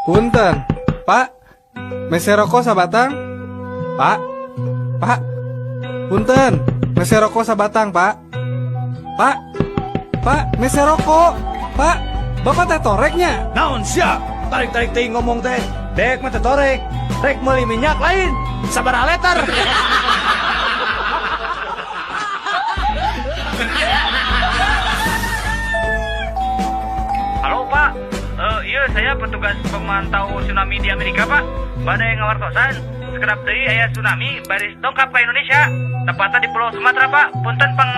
Punten, Pak. Mese rokok sabatang? Pak. Pak. Punten, mese rokok sabatang, Pak. Pak. Pak, mese rokok. Pak, Bapak teh torek nya? Naon sia? Tarik-tarik teuing ngomong teh. Dek mah teh torek. Rek meuli minyak lain. Sabaraha liter? Halo, Pak, iya, saya petugas pemantau tsunami di Amerika, Pak. Bade ngawartosan, sakedap deui aya tsunami baris dongkap ke Indonesia. Tepatnya di Pulau Sumatera, Pak. Punten pang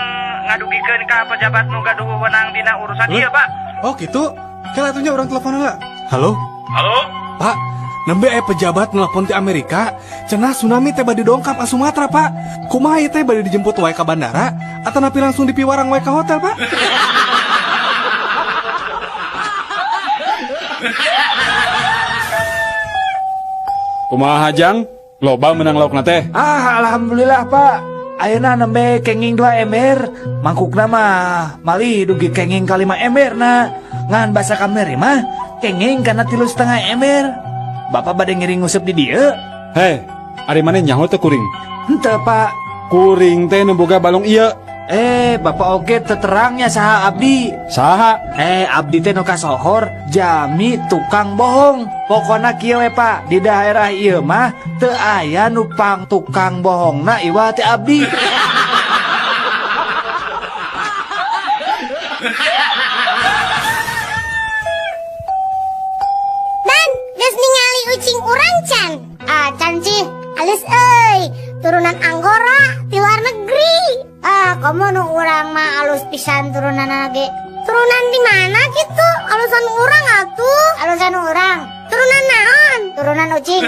ngadugikeun ka pejabat nu gaduh wewenang dina urusan ieu, Pak. Oh gitu? Kela atuh nya, urang telepon lah. Halo? Halo? Pak, nembe aya pejabat nelpon ti Amerika, cenah tsunami teh bade dongkap ke Sumatera, Pak. Kumaha ieu teh, bade dijemput wae ka bandara atau napi langsung dipiwarang wae ka hotel, Pak? Kumaha, Jang? Loba menang laukna teh? Ah, alhamdulillah, Pak. Ayeuna nembe kenging 2 ember, mangkukna mah malih dugi kenging ka 5 ember na. Ngan basa kamari mah kenging kana 3,5 ember. Bapak bade ngiring nguseup di dieu? Hei, ari maneh nyaho teu kuring? Henteu, Pak. Kuring teh nu boga balong ieu. Eh, Bapak oge teu terang nya saha abdi. Saha? Eh, abdi teh nu kasohor jami tukang bohong. Pokona kieu we, Pak, di daerah ieu mah teu aya nu pang tukang bohongna iwal ti abdi. Dan, geus ningali ucing urang can? Ah, can sih. Alus euy, turunan Anggora di luar negeri. Ah, komo nu urang mah alus pisan turunan ge. Turunan di mana gitu? Alusan urang atuh. Alusan urang. Turunan naon? Turunan ucing.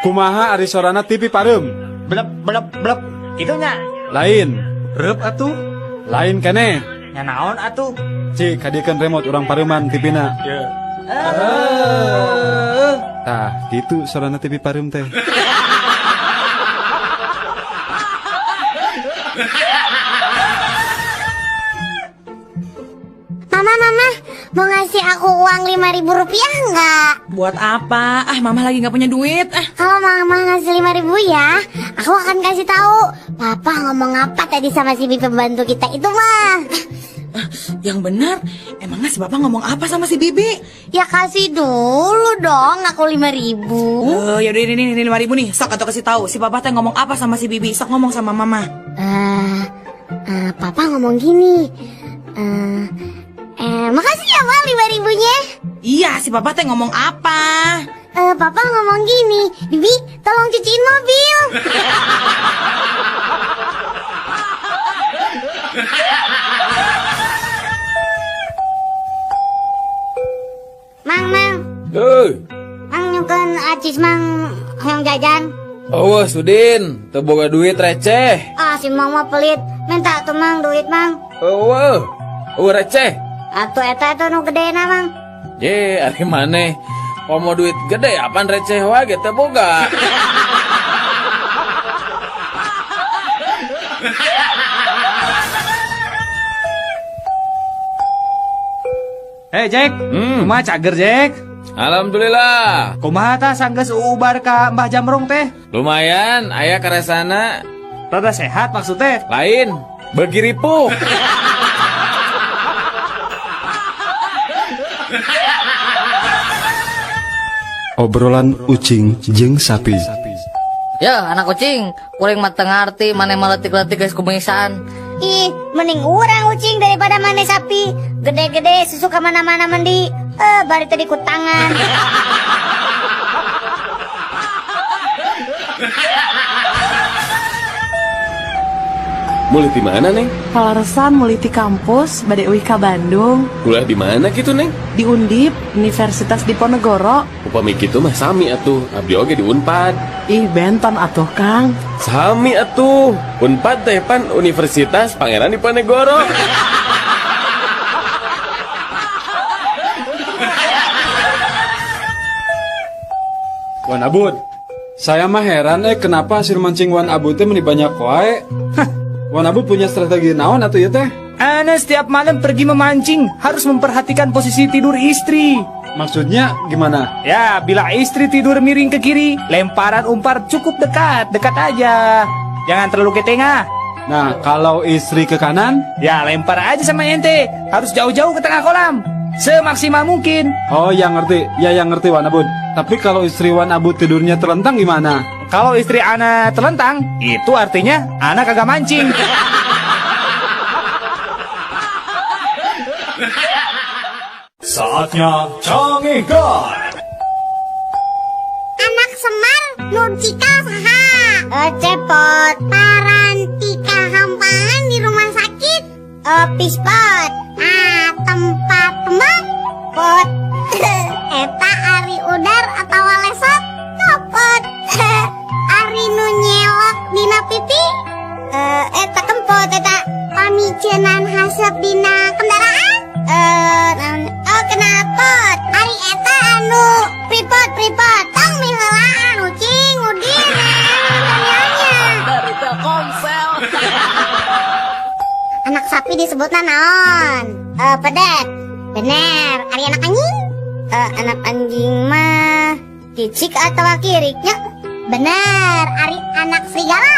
Kumaha ari sorana TV pareum? Blep blep blep. Kitu nya? Lain. Reup atuh. Lain keneh. Nya naon atuh? Cik, kadiekeun remote, urang pareuman TV-na. Ya. Tah, gitu sorana TV pareum teh. Mama, mama, mau ngasih aku uang Rp5.000 nggak? Buat apa? Ah, mama lagi nggak punya duit. Ah. Kalau mama ngasih 5.000 ya, aku akan kasih tahu. Papa ngomong apa tadi sama si bibi pembantu kita itu, mah? Yang benar, emangnya si bapak ngomong apa sama si bibi? Ya kasih dulu dong aku 5.000. Oh, yaudah, ini 5.000 nih. Sok atau kasih tahu si papa teh ngomong apa sama si bibi. Sok ngomong sama mama. Eh, papa ngomong gini. Makasih ya, Ma, 5.000-nya. Iya, si papa teh ngomong apa? Papa ngomong gini, "Bibi, tolong cuciin mobil." Mang, mang, Hei, mang nyungkeun acis, mang, hoyong jajan. Oh, sudin, teu boga duit receh. Ah, si mang mah pelit. Minta tuh, mang, duit, mang. Euweuh, euweuh receh. Atuh eta eta nu gedena, mang. Ye, ari maneh? Komo duit gede, apaan receh wae ge teu boga. Eh, Jack, kumaha cager, Jack? Alhamdulillah. Kumaha tah sanggeus ubar ka Mbah Jamrong teh? Lumayan, aya karesana. Rada sehat maksudnya? Lain, beuki ripuh. Obrolan ucing jeung sapi. Ya, anak kucing, kuring mah teu ngarti maneh mah leutik-leutik geus kumisan. Ih, mending urang ucing daripada maneh sapi. Gede-gede susu kemana-mana mandi. Eh, bari tadi ku tangan. Mulai di mana, Neng? Kaleresan mulai ti kampus, bade uih ka Bandung. Kuliah di mana gitu, Neng? Di Undip, Universitas Diponegoro. Upami kitu mah sami atuh, abdi oge di Unpad. Ih, benten atuh, Kang. Sami atuh, Unpad teh pan Universitas Pangeran Diponegoro. Wan Abud, saya mah heran kenapa hasil mancing Wan Abud teh meni banyak wae. Wan Abud punya strategi naon atuh ieu teh? Ana setiap malam pergi memancing harus memperhatikan posisi tidur istri. Maksudnya gimana? Ya, bila istri tidur miring ke kiri, lemparan umpan cukup dekat, dekat aja. Jangan terlalu ke tengah. Nah, kalau istri ke kanan? Ya, lempar aja sama ente. Harus jauh-jauh ke tengah kolam. Semaksimal mungkin. Oh, yang ngerti. Ya, yang ngerti, Wan Abud. Tapi kalau istri Wan Abud tidurnya telentang gimana? Kalau istri ana telentang, itu artinya ana kagak mancing. Saatnya Cangehgar. Anak Semar nu cikal saha? Cepot. Parantika hampangan di rumah sakit. Pispot. Ah, tempat tembak. Pot. Eta ari udar atau lesot. Copot. Ari nu nyelok dina pipi. Eta kempot eta. Pamiceunan haseup dina kendaraan. Naon? Oh, knalpot. Ari eta anu pripot pripot. Tong miheulaan ucing udin. Danielnya. Dari Telkomsel. Anak sapi disebutna naon? Pedet. Bener. Ari anak anjing? Anak anjing mah cicik atau kiriknya? Bener. Ari anak serigala.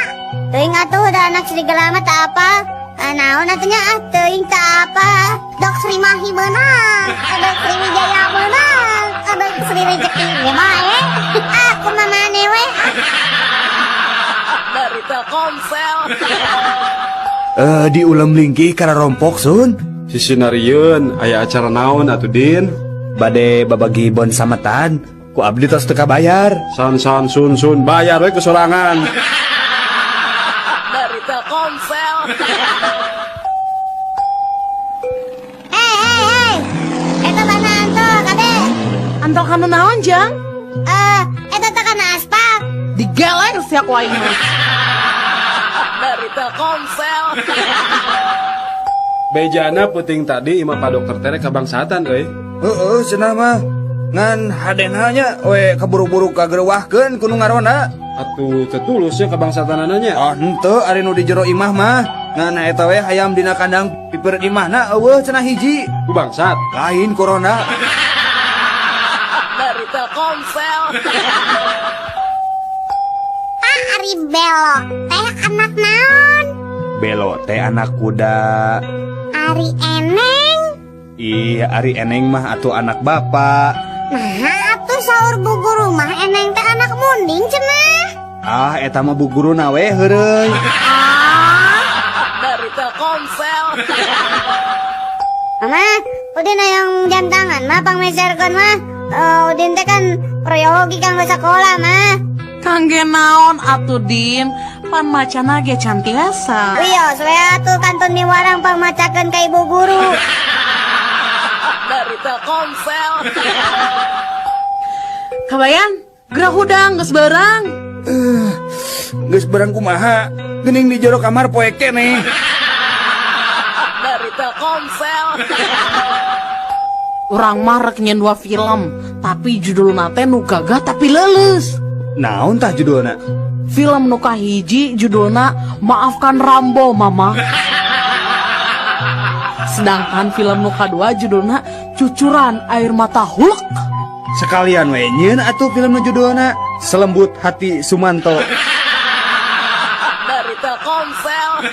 Teuing atuh da anak serigala mah tak apa. Naon atunya ah teuing tak apa. Dok Sri Mahi meunang. Dok Sri Wijaya meunang. Dok Sri Rezeki ge bae. Ah, kumaha maneh we? Dari Telkomsel. Di ulem linggih karena rompok sun. Sisi narieun aya acara naon atuh, Din? Bade babagi bon sametan. Ku abdi tos teu kabayar. San san sun sun bayar we kesorangan. Dari Telkomsel. Hei, hei, hei. Eta mana antol, kade? Antol kana naon, Jang? Eta teh kana aspak. Digeleng sia ku aing mah. Dari Telkomsel. Bejana peuting tadi imah Pak Dokter tere kabangsatan euy. Heeh, cenah mah. Ngan hadena nya we kaburu-buru kagerwahkeun ku nu ngaronda. Atuh teu tulus nya kabangsatanana. Ah, henteu ari nu di jero imah mah. Ngan eta we hayam dina kandang piper imahna eueuh cenah hiji. Ku bangsat. Lain corona. Dari Telkomsel. Tah ari belo teh anak naon? Belo teh anak kuda. Ari eneng. Ih, ari eneng mah atuh anak bapak. Nah, atuh saur bu guru mah eneng teh anak munding cenah. Ah, eta mah bu guruna we heureuy. Ah. Dari Telkomsel. Mama, Udin hayang jam tangan mah pangmeserkeun mah. Udin teh kan proyogi kanggo sekolah mah. Kangge naon atuh, Din? Pan macana ge can tiasa. Wios we atuh kantun miwarang pangmacakeun ka ibu guru. Dari Telkomsel. Kabayan, geura hudang geus beurang. Geus beurang kumaha? Geuning di jero kamar poek keneh. Dari Telkomsel. Urang mah rek nyieun dua film, tapi judulna teh nu gagah tapi leuleus. Naon tah judulna? Film nu kahiji judulna Maafkan Rambo Mama. Sedangkan film nu kadua judulna Cucuran Air Mata Hulk. Sekalian we nyieun atuh film nu judulna Selembut Hati Sumanto. Dari Telkomsel.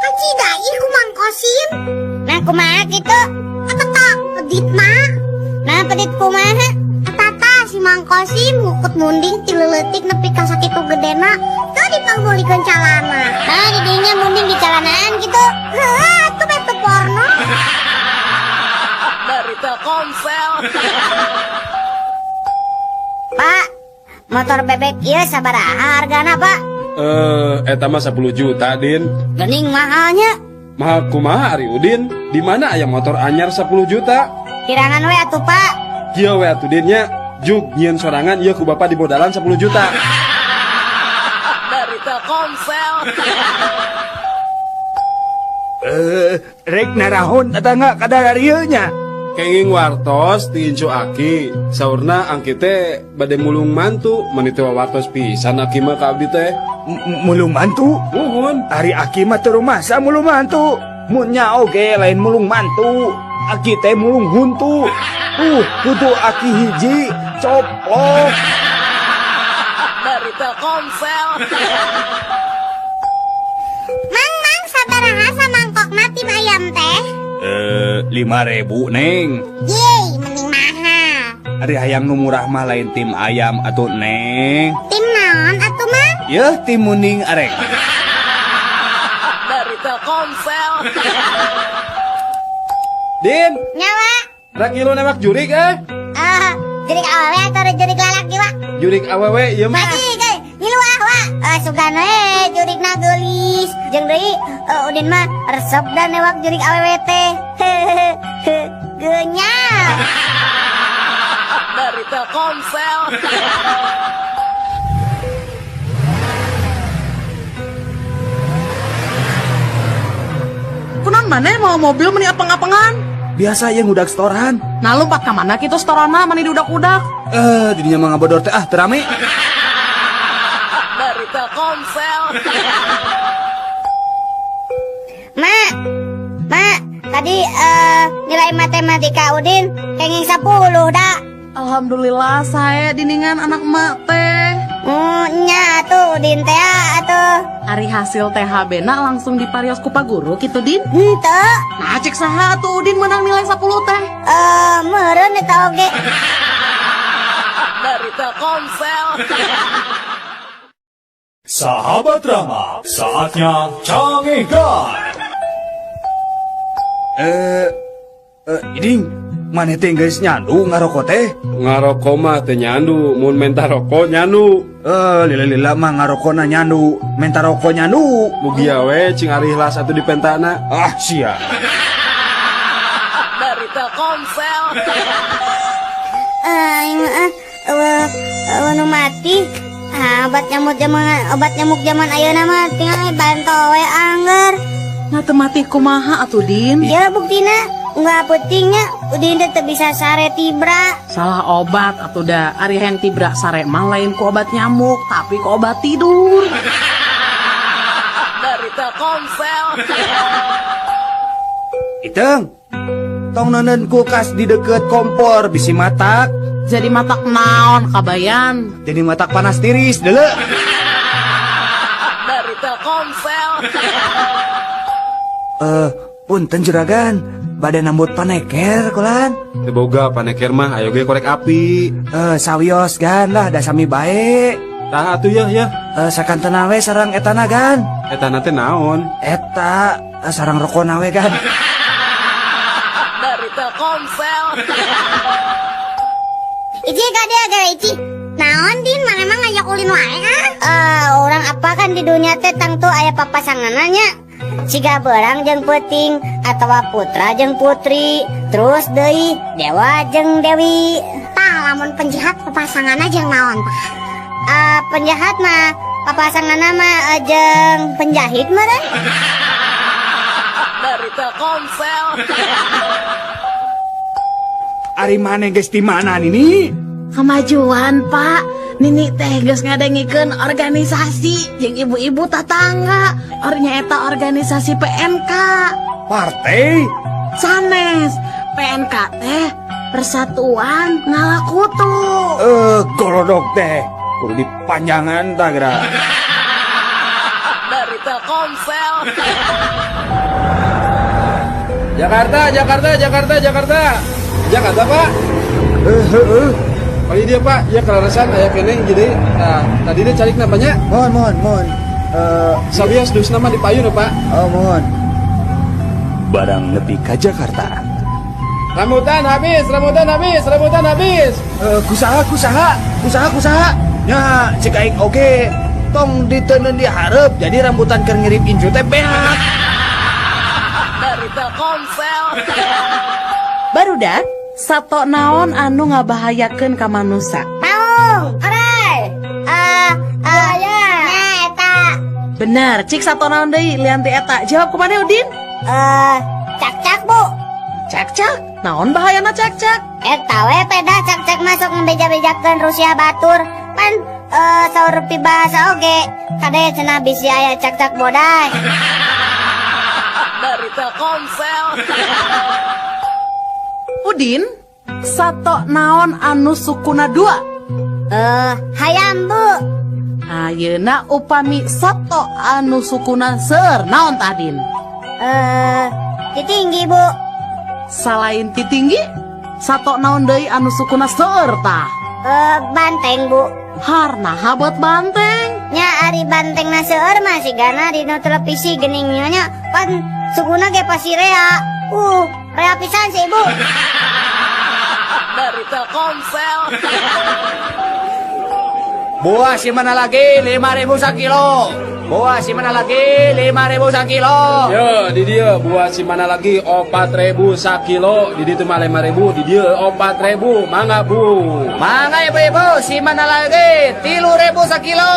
Kacida ieu ku Mang Kosim. Nah, kumaha kitu? Eta tah peditna. Nah, pedit kumaha? Eta tah si Mang Kosim ngukut munding ti leuletik nepi ka sakitu gedena teu dipangmeulikeun calana. Nah, di dinya munding di calanaan kitu. Heuh, atuh bete porno. Dari Telkomsel. Pak, motor bebek ieu sabaraha hargana, Pak? Eta mah 10 juta, Din. Geuning mahalnya. Mahal kumaha ari Udin? Di mana aya motor anyar 10 juta? Kirangan we atuh, Pak. Kieu we atuh, Din nya. Jug nyieun sorangan ieu ku bapak dimodalan 10 juta. Dari Telkomsel. Rek narahon tetangga kadar nya. Kenging wartos ti incu aki. Saurna angki teh bade mulung mantu, meni teu wartos pisan aki mah ka abdi teh. Mulung mantu? Muhun. Ari aki mah teu rumasa mulung mantu. Mun nya oge lain mulung mantu. Aki teh mulung huntu. Kudu aki hiji coplok. Dari Telkomsel. Mang, mang, sabaraha samangkokna tim ayam teh? 5.000, Neng. Yeay, mending mahal. Ari hayang nu murah mah lain tim ayam atuh, Neng. Tim naon atuh, Mang? Yeuh, tim muning arek. Dari Telkomsel. Din. Nyawa. Rek ngilu nembak jurik eh? Jurik awewe atau jurik lalaki, Wak? Jurik awewe ieu mah. Mati, ngilu ah, Wak. Sugan we jurikna geulis. Jeung deui Udin mah resep dan newak jurik awewe teh. Genyal. Dari Telkomsel. Kunaon maneh mau mobil meni apeng-apengan? Biasa ya ngudak setoran. Nah lompat ka mana kitu setorana mani diudak-udak? Didinya mah ngabodor teh ah teu rame. Dari Telkomsel. Ma, ma, tadi nilai matematika Udin kenging 10 dah. Alhamdulillah saya diningan anak emak teh. Nya atuh Udin teh atuh. Ari hasil THB na langsung diparios ku Pak Guru kitu Din. Henteu. Nah cek saha atuh Udin menang nilai 10 teh. Meureun eta oge. Dari Telkomsel. Sahabat Rama, saatnya Cangehgar. Iding, maneh teh geus nyandu ngaroko teh? Ngaroko mah teu nyandu, mun menta rokok nyandu. Lila-lila mah ngarokona nyandu, menta rokok nyandu. Mugia we cing ari ikhlas atuh dipentana. Ah, sia. Dari Telkomsel. Nu mati. Obat nyamuk zaman ayeuna mah tinggal banto we angger. Nah teu mati kumaha atuh Din? Ya buktina nggak pentingnya Udin teh teu bisa sare tibra. Salah obat atuh da. Ari hayang tibra sare mah lain ku obat nyamuk tapi ku obat tidur. Dari Telkomsel. Iteng, tong neuneun kulkas di deket kompor bisi matak. Jadi matak naon kabayan? Jadi matak panas tiris deuleu. Dari Telkomsel. Punten juragan, bade nambut paneker kulan. Teu boga paneker mah ayo ge korek api. Sawios gan lah da sami bae. Tah atuh yeuh yeuh. Sakantena we sareng etana gan. Etana teh naon? Eta sareng rokona we gan. Dari Telkomsel. Ici ka dia gara Ici. Naon Din, mana emang ngajak ulin wae ah? Orang apa kan di dunia teh tangtu aya papasanganna. Siga berang jeung peuting atawa putra jeung putri, terus deui dewa jeung dewi. Tah lamun penjahat papasanganna jeung naon tah? Penjahat mah papasanganna mah jeung penjahit mah teh. Dari Telkomsel. Ari maneh geus di mana Nini? Kemajuan Pak. Nini teh geus ngadengikeun organisasi jeung ibu-ibu tatangga. Ornya eta organisasi PNK. Partai? Sanes. PNK teh Persatuan Ngalakutu. Golodok teh. Kudu dipanjangan tah geura. Dari Telkomsel. Jakarta, Jakarta, Jakarta, Jakarta. Jakarta, Pak. Oh iya dia Pak, ya kelarasan aya keneh jadi. Nah, tadi dia cari namanya. Mohon, mohon. Sabios dus nama di payun ya, Pak. Oh, mohon. Barang nepi ka Jakarta. Rambutan habis, rambutan habis, rambutan habis. Kusaha. Nya, cek aing oge. Tong diteundeun di hareup, jadi rambutan keur ngirip incu teh beak. Dari Telkomsel. Barudak, sato naon anu ngabahayakeun ka manusa? Maung, orai. Ya. Nah, eta. Bener, cik sato naon deui lian ti eta. Jawab kumaha Udin? Cakcak, Bu. Cekcak? Naon bahayana cekcak? Eta we peda cekcak masuk ngebeja-bejakeun Rusia batur. Pan saur pibahasa oge. Kade cenah bisi aya cekcak bodas. Dari Telkomsel. Udin, sato naon anu sukuna dua? Hayam, Bu. Ayeuna upami sato anu sukuna seueur naon tah, Din? Titinggi, Bu. Salain titinggi, sato naon deui anu sukuna seueur tah? Banteng, Bu. Har, naha bet banteng? Nya ari banteng na seueur mah sigana di nu televisi geuning nya pan sukuna ge pasti rea. Rea pisan sih, Ibu. Dari Telkomsel. Buah si mana lagi 5.000 sakilo. Buah si mana lagi 5.000 sakilo. Yo, di dieu buah si mana lagi 4.000 sakilo, di ditu mah 5.000, di dieu 4.000, mangga Bu. Mangga ibu-ibu, si mana lagi 3.000 sakilo.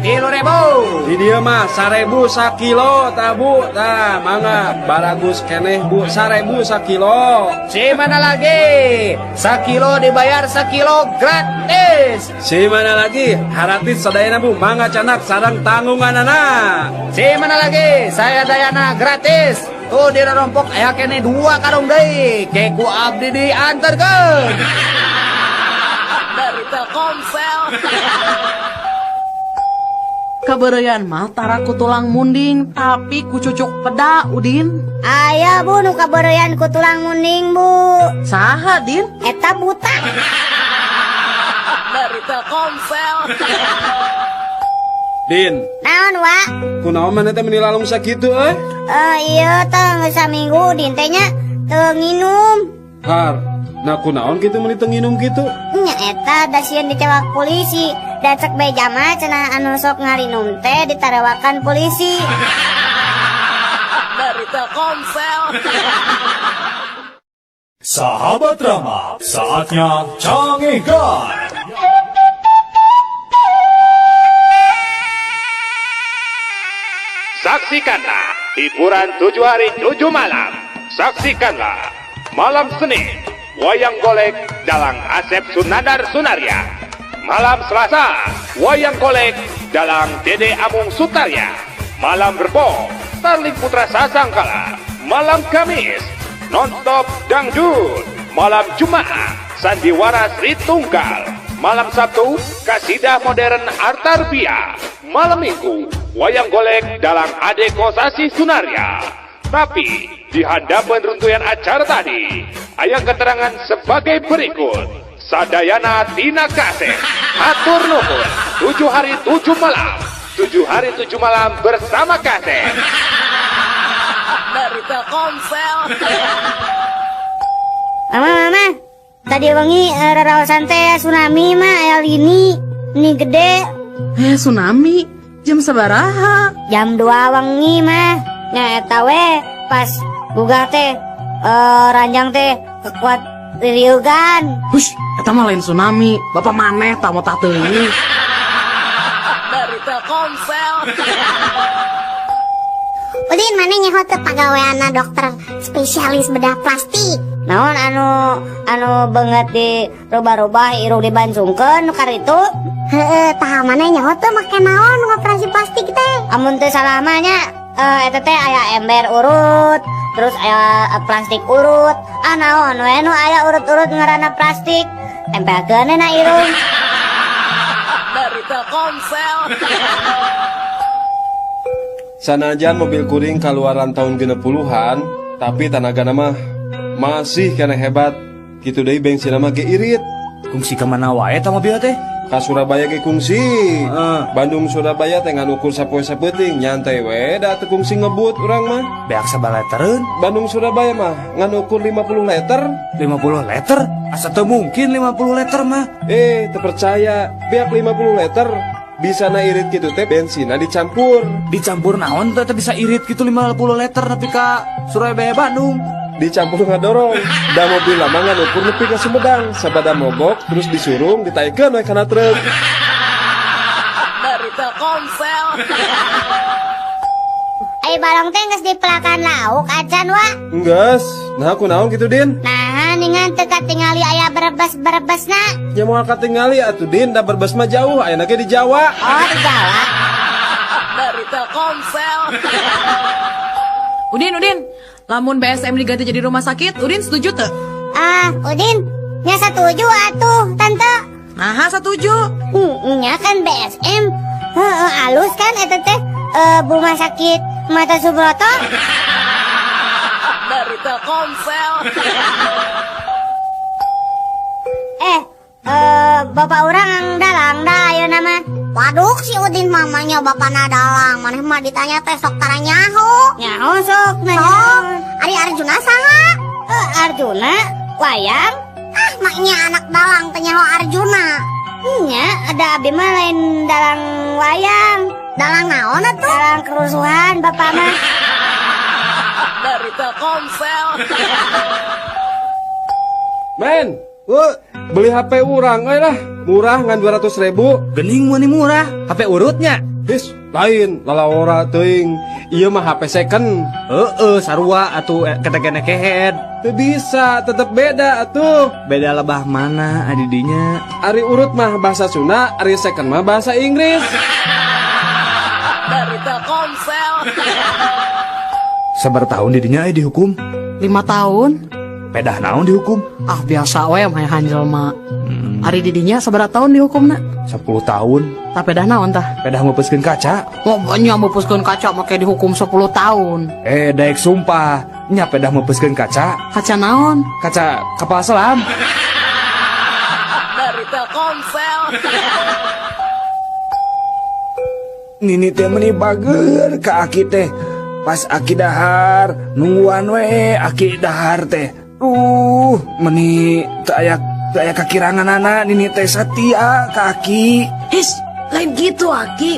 3.000. Di dieu mah 1.000 sakilo tah Bu, tah mangga baragus keneh Bu, 1.000 sakilo. Si mana lagi sakilo dibayar sakilo gratis. Si mana lagi haratis sadayana Bu, mangga candak sareng tanggunganana. Si mana lagi saya dayana gratis. Tuh di rompok aya keneh 2 karung deui. Ke ku abdi diantarkeun. Dari Telkomsel. Kabeureuyan mah tara ku tulang munding tapi ku cucuk peda, Udin. Aya, Bu, nu kabeureuyan ku tulang munding, Bu. Saha, Din? Eta buta. Dari Telkomsel. Din, Naon, Wa? Kunaon maneh teh meni lalung sakitu euy? Iya teh geus saminggu Din teh nya teu nginum. Har, nah kunaon kitu meni teu nginum kitu? Nya eta da sieun ditewak polisi. Da cek beja mah cenah anu sok ngarinum teh ditarewakan polisi. Dari Telkomsel. Sahabat Rama, saatnya Cangehgar. Saksikanlah hiburan 7 hari 7 malam. Saksikanlah malam Senin, Wayang Golek Dalang Asep Sunandar Sunarya. Malam Selasa, Wayang Golek Dalang Dede Amung Sutarya. Malam Rebo, Starling Putra Sasangkala. Malam Kamis, Nonstop Dangdut. Malam Jumat, Sandiwara Sri Tunggal. Malam Sabtu, Kasidah Modern Artarbia. Malam Minggu, Wayang Golek Dalang Ade Kosasi Sunarya. Tapi di hadapan runtuyan acara tadi, aya keterangan sebagai berikut. Sadayana Tina Kasep, hatur nuhun, 7 hari 7 malam, 7 hari 7 malam bersama Kasep. Dari Telkomsel. Mama, mama, tadi wengi raraosan teh tsunami mah aya lini, ini gede. Tsunami? Jam sabaraha? Jam 2 wengi mah. Nya eta we pas gugah teh ranjang teh kekuat ririugan. Hush, eta mah lain tsunami. Bapak maneh tah motah teuing. Dari Telkomsel. Udin, maneh nyaho teu pagaweanna dokter spesialis bedah plastik? Naon anu anu beungeut di rubah-rubah, irung dibancungkeun nu karitu? Heeh, tah maneh nyaho teu make naon ngoperasi plastik teh? Amun teu salah mah nya eta teh aya ember urut, terus aya plastik urut. Ah, naon we nu aya urut-urut ngaranna plastik. Tempelkeun na irung. Dari Telkomsel. Sanajan mobil kuring kaluaran tahun 60-an, tapi tanagana mah masih keneh hebat. Kitu deui bensin mah ge irit. Kungsi ka mana wae eta mobil teh? Ka Surabaya ge kungsi. Bandung Surabaya teh ngan ukur sapoe sapeuting, nyantai we da teu kungsi ngebut urang mah. Beak sabaraha litereun? Bandung Surabaya mah ngan ukur 50 liter. 50 liter? Asa teu mungkin 50 liter mah. Eh, teu percaya. Beak 50 liter. Bisa na irit gitu teh bensinna dicampur. Dicampur naon teh bisa irit gitu 50 liter nepi ka Surabaya Bandung? Dicampur ngadorong. Da mobil lama ngan ukur nepi ka Sumedang. Sabada mogok terus disurung ditaikeun we kana truk. Dari Telkomsel. Ayo. Ai balong teh geus dipelakan lauk acan wa. Enggeus, nah aku naon kitu Din? Nah, ningan teu katingali aya berebes-berebesna. Ya moal katingali atuh Din, da Brebes mah jauh, ayeuna ge di Jawa. Oh, di Jawa. Dari Telkomsel. Udin, Udin, lamun BSM diganti jadi rumah sakit, Udin setuju teu? Ah, Udin, nya setuju atuh, Tante. Nah, setuju. Nya kan BSM. Heeh, alus kan eta teh rumah sakit Mata Subroto. Dari Telkomsel. Bapak urang dalang dah ayeuna mah. Waduh, si Udin mamanya bapana dalang. Maneh mah ditanya teh sok tara nyaho. Nyaho sok nanya. Sok. Ari Arjuna saha? Arjuna wayang. Ah, maknya anak dalang teh nyaho Arjuna. Nya, ada abi mah lain dalang wayang. Dalang naon atuh? Dalang kerusuhan bapak mah. Dari Telkomsel. Men, beli HP urang euy lah. Murah ngan 200.000. Gening mun murah, HP urutnya. His, lain lalawora teuing. Ieu mah HP second. Heeh, sarua atuh ketekene kehead. Teu bisa, tetep beda atuh. Beda lebah mana adidinya? Ari urut mah bahasa Sunda, ari second mah bahasa Inggris. Dari Telkomsel. Sabar tahun didinya dihukum? 5 tahun. Pedah naon dihukum? Ah, biasa we mah hanjelma. Ari didinya sabaraha tahun dihukumna? 10 tahun. Tah pedah naon tah? Pedah meupeuskeun kaca. Oh, nya meupeuskeun kaca make dihukum 10 tahun. Daek sumpah, nya pedah meupeuskeun kaca. Kaca naon? Kaca kapal selam. Dari Telkomsel. Nini teh meni bager ka aki teh. Pas aki dahar, nungguan we aki dahar teh. Meni teu aya kakiranganana nini teh satia ka aki. His, lain gitu aki.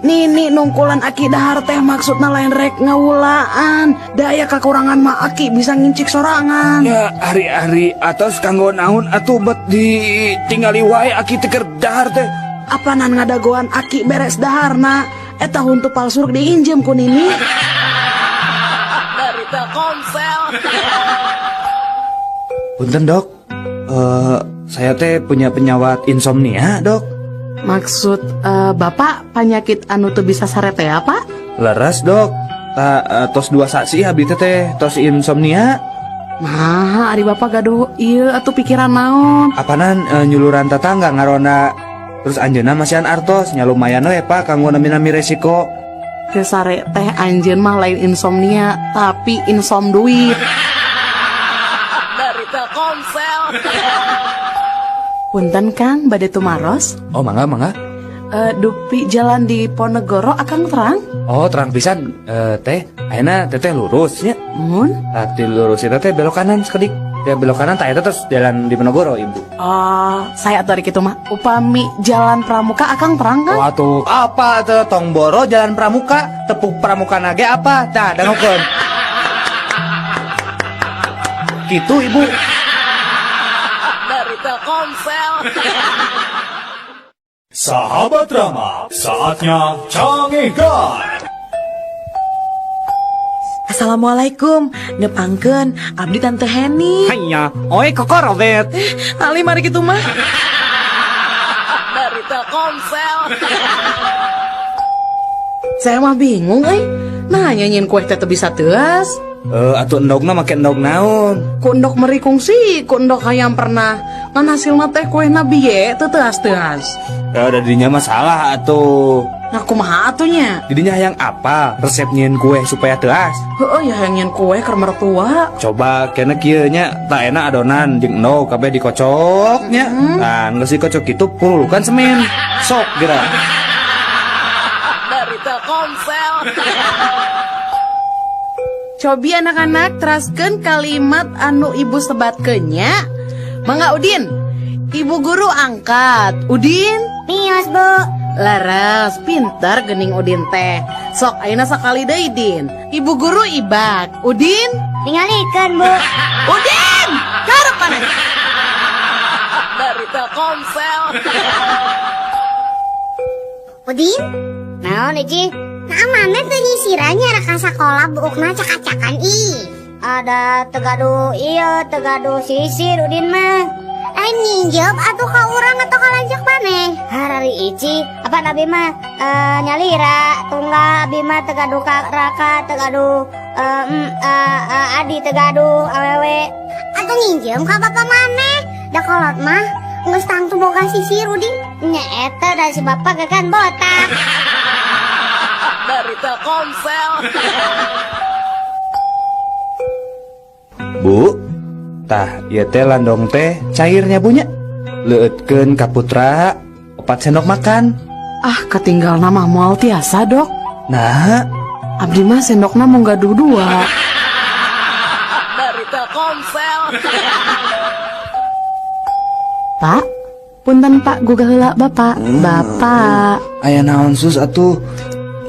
Nini nungkulan aki dahar teh maksudna lain rek ngawulaan. Da aya kakurangan mah aki bisa ngincik sorangan. Ya ari-ari atos kanggo naon atuh bet ditinggali wae aki teh keur dahar teh. Apanan ngadagoan aki beres daharna? Eta huntu palsu rek diinjem ku nini. Dari Telkomsel. Punten dok, saya teh punya penyawat insomnia dok. Maksud bapak penyakit anu teu bisa sare teh apa? Leres dok, tos 2 saksi abdi teh tos insomnia. Nah, ari bapak gaduh ieu atuh pikiran naon? Apanan nyuluran tetangga ngaronda. Terus anjeunna masihan artos, nya lumayan we pak kanggo nami-nami resiko. Teu sare teh anjeun mah lain insomnia, tapi insom duit. Dari Telkomsel. Punten Kang, bade tumaros? Oh, mangga mangga. Dupi jalan di Ponegoro akang terang? Oh, terang pisan. Teh, ayeuna teteh lurus nya. Mun? Tadi lurus eta teh belok kanan sekedik. Ya belok kanan tak eta terus jalan di Ponegoro ibu. Oh, saya atuh ari kitu mah. Upami jalan Pramuka akang terang kan? Oh, atuh apa teh tong boro jalan Pramuka, tepuk Pramuka nage apa? Tah dangokeun. Gitu ibu. Dari Telkomsel. Sahabat Rama, saatnya Cangehgar. Assalamualaikum, nepangkeun abdi Tante Heni. Hanya, oi koko Robert. Ali mari kitu mah. Dari Telkomsel. Saya mah bingung euy. Nah, nyanyiin kue teh teu bisa teuas. Atuh endogna make endog naon? Ku endog meri kungsi, ku endog hayam pernah. Ngan hasilna teh kuehna biye teu teuas-teuas. Ya udah didinya masalah atuh. Nah kumaha atuh nya? Didinya hayang apa? Resep nyieun kue supaya teuas. Heueuh ya hayang nyieun kue keur mertua. Coba kena kieu nya, tak enak adonan jeung endog kabeh dikocok nya. Nah, geus dikocok kitu pululukan semen. Sok geura. Dari Telkomsel. Cobi anak-anak teraskeun kalimat anu ibu sebatkeun nya. Mangga Udin. Ibu guru angkat. Udin? Mios, Bu. Laras, pintar gening Udin teh. Sok ayeuna sakali deui Din. Ibu guru ibak. Udin? Tingalikeun, Bu. Udin! Karep maneh. Dari Telkomsel. Udin? Naon, Iji? Nah, mana teu nyisirannya raka Tina sakola buukna cakacakan ih. Ada teu gaduh ieu, teu gaduh sisir Udin mah. Lain nginjem atuh ka urang atau ka lanceuk maneh. Harari Ici, apa abi mah nyalira tunggal abi mah teu gaduh ka raka, teu gaduh adi teu gaduh awewe. Atuh nginjem ka bapak maneh. Da kolot mah geus tangtu boga sisir Udin. Nya eta da si bapak kan botak. Dari Telkomsel. Bu, tah ieu teh landong teh cairnya Bu nya. Leueutkeun ka putra 4 sendok makan. Ah, katinggal nama moal tiasa, Dok. Nah, abdi mah sendokna mung gaduh 2. Dari Telkomsel. Pak, punten Pak, gugah heula Bapak. Bapak. Aya naon sus atuh?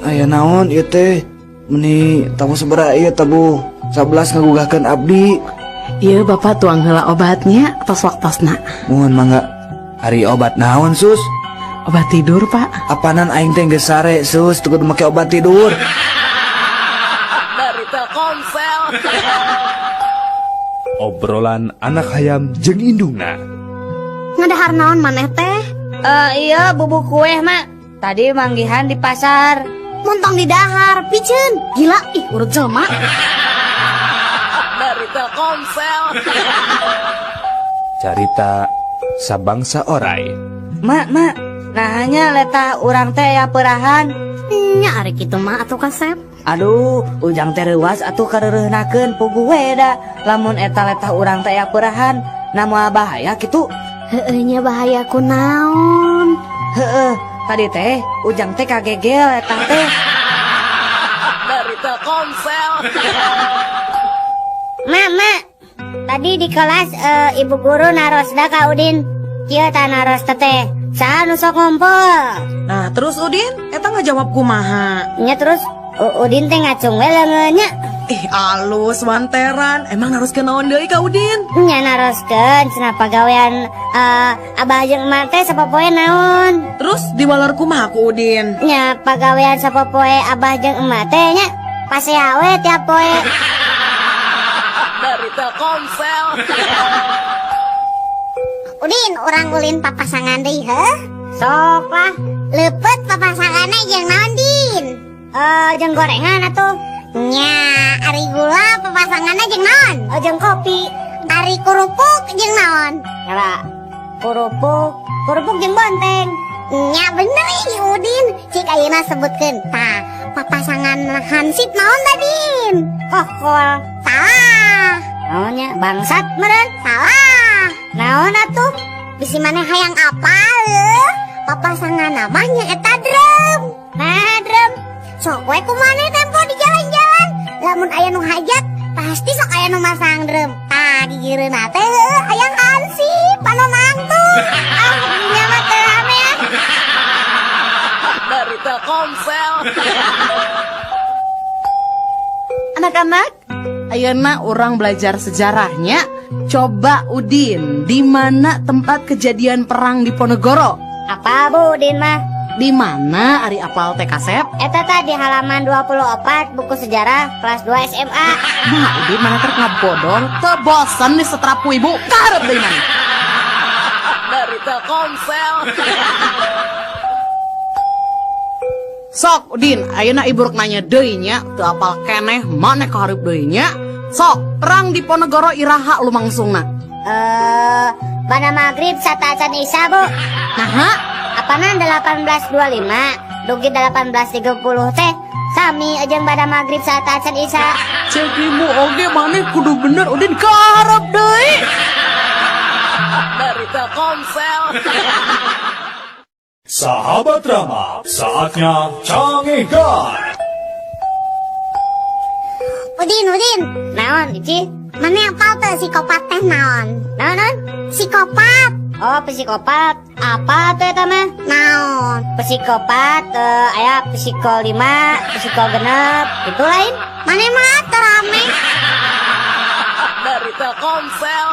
Aya naon ieu teh? Meni tabuh sabaraha ieu tabuh 11 ngagugahkeun abdi. Ieu Bapak tuang heula obatnya tos waktosna. Muhun mangga. Ari obat naon sus? Obat tidur Pak. Apanan aing teh geus sare sus, teu kudu make obat tidur. Dari Telkomsel. Obrolan anak hayam jeung indungna. Ngadahar naon maneh teh? Iya bubuk kue mak. Tadi manggihan di pasar. Montong di dahar, piceun. Gila, ih urut jelema. Dari Telkomsel. Carita sabangsa orai. Mak, mak, nahanya letah urang teh aya perahan. Nya ari kitu mah atuh kasep. Aduh, ujang teh reuas atuh kareureunahkeun puguh we da. Lamun eta letah urang teh aya perahan, na moal bahaya kitu. Heueuh nya bahaya kunaon? Heueuh, tadi teh ujang teh kagegel letah teh. Dari Telkomsel. Mak, mak, tadi di kelas ibu guru narosda ka Udin. Kieu tah naros teh. Saha nu sok ngumpul? Nah, terus Udin, eta ngajawab kumaha? Nya terus Udin teh ngacung we leungeun nya. Ih, alus wanteran. Emang naroskeun naon deui ka Udin? Nya naroskeun cenah pagawean abah jeung emak teh sapopoe naon. Terus diwaler kumaha ku Udin? Nya pagawean sapopoe abah jeung emak teh nya pasea we tiap poe. Dari Telkomsel. Udin, urang ulin papasangan deui heuh? Sok lah. Leupeut papasanganna jeung naon, Din? Jeung gorengan atuh. Nya, ari gula papasanganna jeung naon? Jeung kopi. Ari kerupuk jeung naon? Nyala. Kerupuk jeung bonteng. Nya bener ih Udin. Cik ayeuna sebutkeun. Tah, papasangan hansip naon tadin? Kokol. Salah. Naonnya? Bangsat meureun? Salah. Naon atuh? Bisi maneh hayang apa leuh? Papasangan namanya eta drum. Nah, drum. Sok we kumaneh tempo di jalan-jalan. Lamun aya nu hajat, pasti sok aya nu masang drum. Tah, gigireunna teh heuh hayang hansip anu nangtung. Ah, nya mah teu rame ya. Dari Telkomsel. Anak-anak, ayeuna urang belajar sejarahnya. Coba Udin, di mana tempat kejadian perang Diponegoro? Apa Bu Udin mah? Di mana ari apal teh kasep? Eta tadi halaman 24 buku sejarah kelas 2 SMA. Nah, Udin mana ter ngabodor, teu bosen di setrapu ibu, kaharep deui mana? Dari Telkomsel. Sok Udin, ayeuna ibu rek nanya deui nya, teu apal keneh maneh kaharep deui nya. Sok, perang Diponegoro iraha lumangsungna? Bana maghrib sateuacan isya, Bu. Naha? Apanan 1825 dugi 1830 teh sami jeung bada maghrib sateuacan isya. Cek ibu oge maneh kudu bener Udin kaharep deui. Dari Telkomsel. Sahabat Rama, saatnya Cangegan. Udin, Udin. Naon, Ici? Mana apal teh psikopat teh naon? Naon, naon? Psikopat. Oh, psikopat. Apa tuh eta mah? Naon? Psikopat, aya psiko 5, psiko 6, itu lain. Mana mah terame. Dari Telkomsel.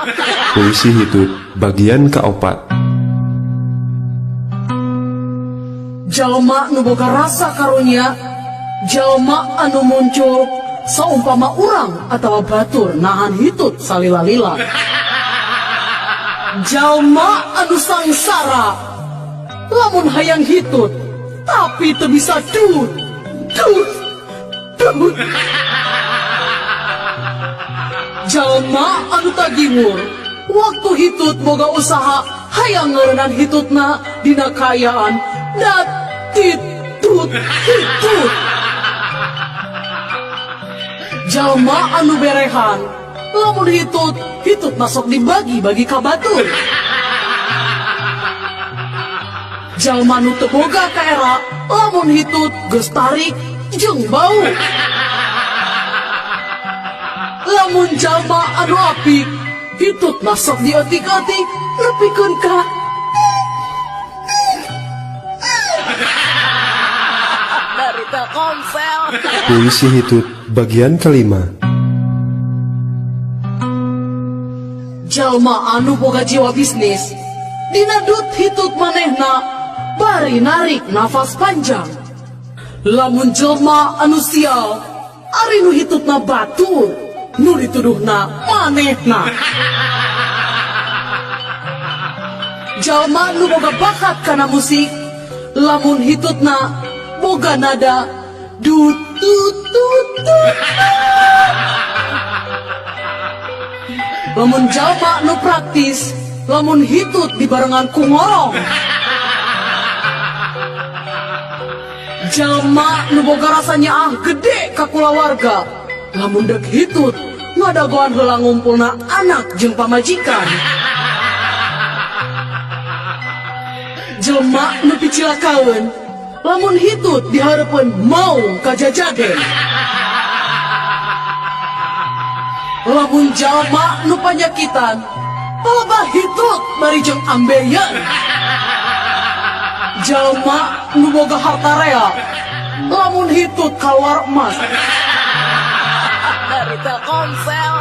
Puisi hitut bagian keempat. Jalma nu boga rasa karunya Jalma anu muncul saumpama urang atawa batur nahan hitut salila-lila. Jalma anu sangsara lamun hayang hitut tapi teu bisa dut dut dut. Jalma anu tagiwur waktu hitut boga usaha hayang ngarenan hitutna dina kaayaan dat dit tut hitut. Jalma anu berehan lamun hitut hitut masuk dibagi-bagi ka batur. Jalma nu teu boga kaera lamun hitut geus tarik jeung bau. Lamun jalma anu apik hitut masuk dietik-etik nepikeun ka dari Telkomsel. Puisi Hitut bagian kelima. Jalma anu boga jiwa bisnis dina dut hitut manehna bari narik nafas panjang. Lamun jelma anu sial ari nu hitutna batur nu dituduhna manehna. Jalma nu boga bakat kana musik lamun hitutna boga nada dut tut tut tut. Lamun jalma nu praktis lamun hitut dibarengan ku ngorong. Jalma nu boga rasa nyaah gede ka kulawarga lamun deuk hitut ngadagoan heula ngumpulna anak jeung pamajikan. Jelma nu picilakaeun lamun hitut dihareupeun maung kajajaden. Lamun jalma nu panyakitan palebah hitut bari jeung ambeien. Jalma nu boga harta rea lamun hitut kaluar emas. Dari Telkomsel.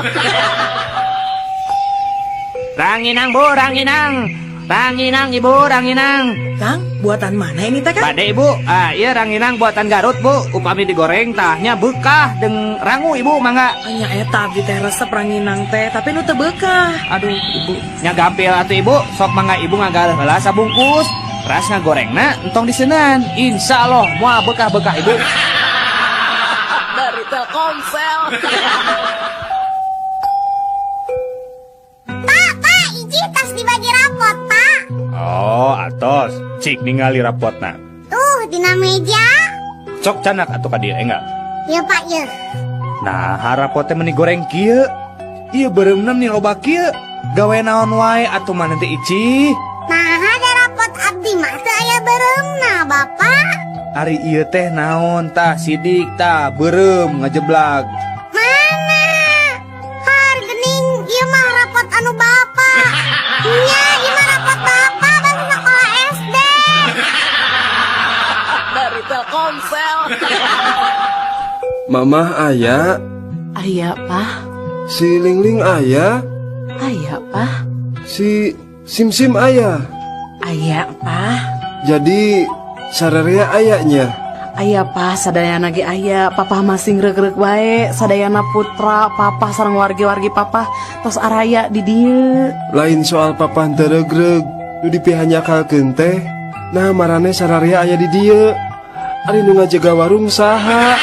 Ranginang Bu, ranginang. Ranginang Ibu, ranginang. Kang, buatan mana ini teh, Kang? Bade Ibu, ah iya ranginang buatan Garut Bu. Upami digoreng tahnya bekah deng rangu Ibu mangga. Nya eta abdi teh resep ranginang teh, tapi nu teu beukah. Aduh Ibu, nya gampil atuh Ibu, sok mangga Ibu ngagaleuh heula sabungkus. Ras ngagorengna entong diseunan. Insya Allah moal bekah-bekah Ibu. Dari Telkomsel. Pak, Pak, iji tas dibagi rapot, Pak. Oh, atos. Cik ningali rapotna. Tuh, dina meja. Cok canak atuh ka dieu enggak? Ya, Pak, ya. Nah, rapot teh meni goreng kieu. Ieu beureumna meni loba kieu. Gawe naon wae atuh maneh teh Ici? Nah, ada rapot abdi mah teu aya beureumna, Bapak. Ari ieu teh naon tah sidik tah beureum ngajeblag. Mana? Har geuning ieu mah rapot anu Bapak. Nya, ieu mah rapot Bapak bangsa sekolah SD. Dari Telkomsel. Mamah aya, Aya, Pak. si Lingling aya, Aya, Pak. si Simsim aya. Aya, Pak. Jadi sararea ayanya. Aya, Pak, sadayana ge aya. Papa masing reuk-reuk wae, sadayana putra, papa sareng wargi-wargi papa tos araya di dieu. Lain soal papa teu regreg, nu dipihanyakalkeun teh. Nah, marane sararea aya di dieu. Ari nu ngajaga warung saha?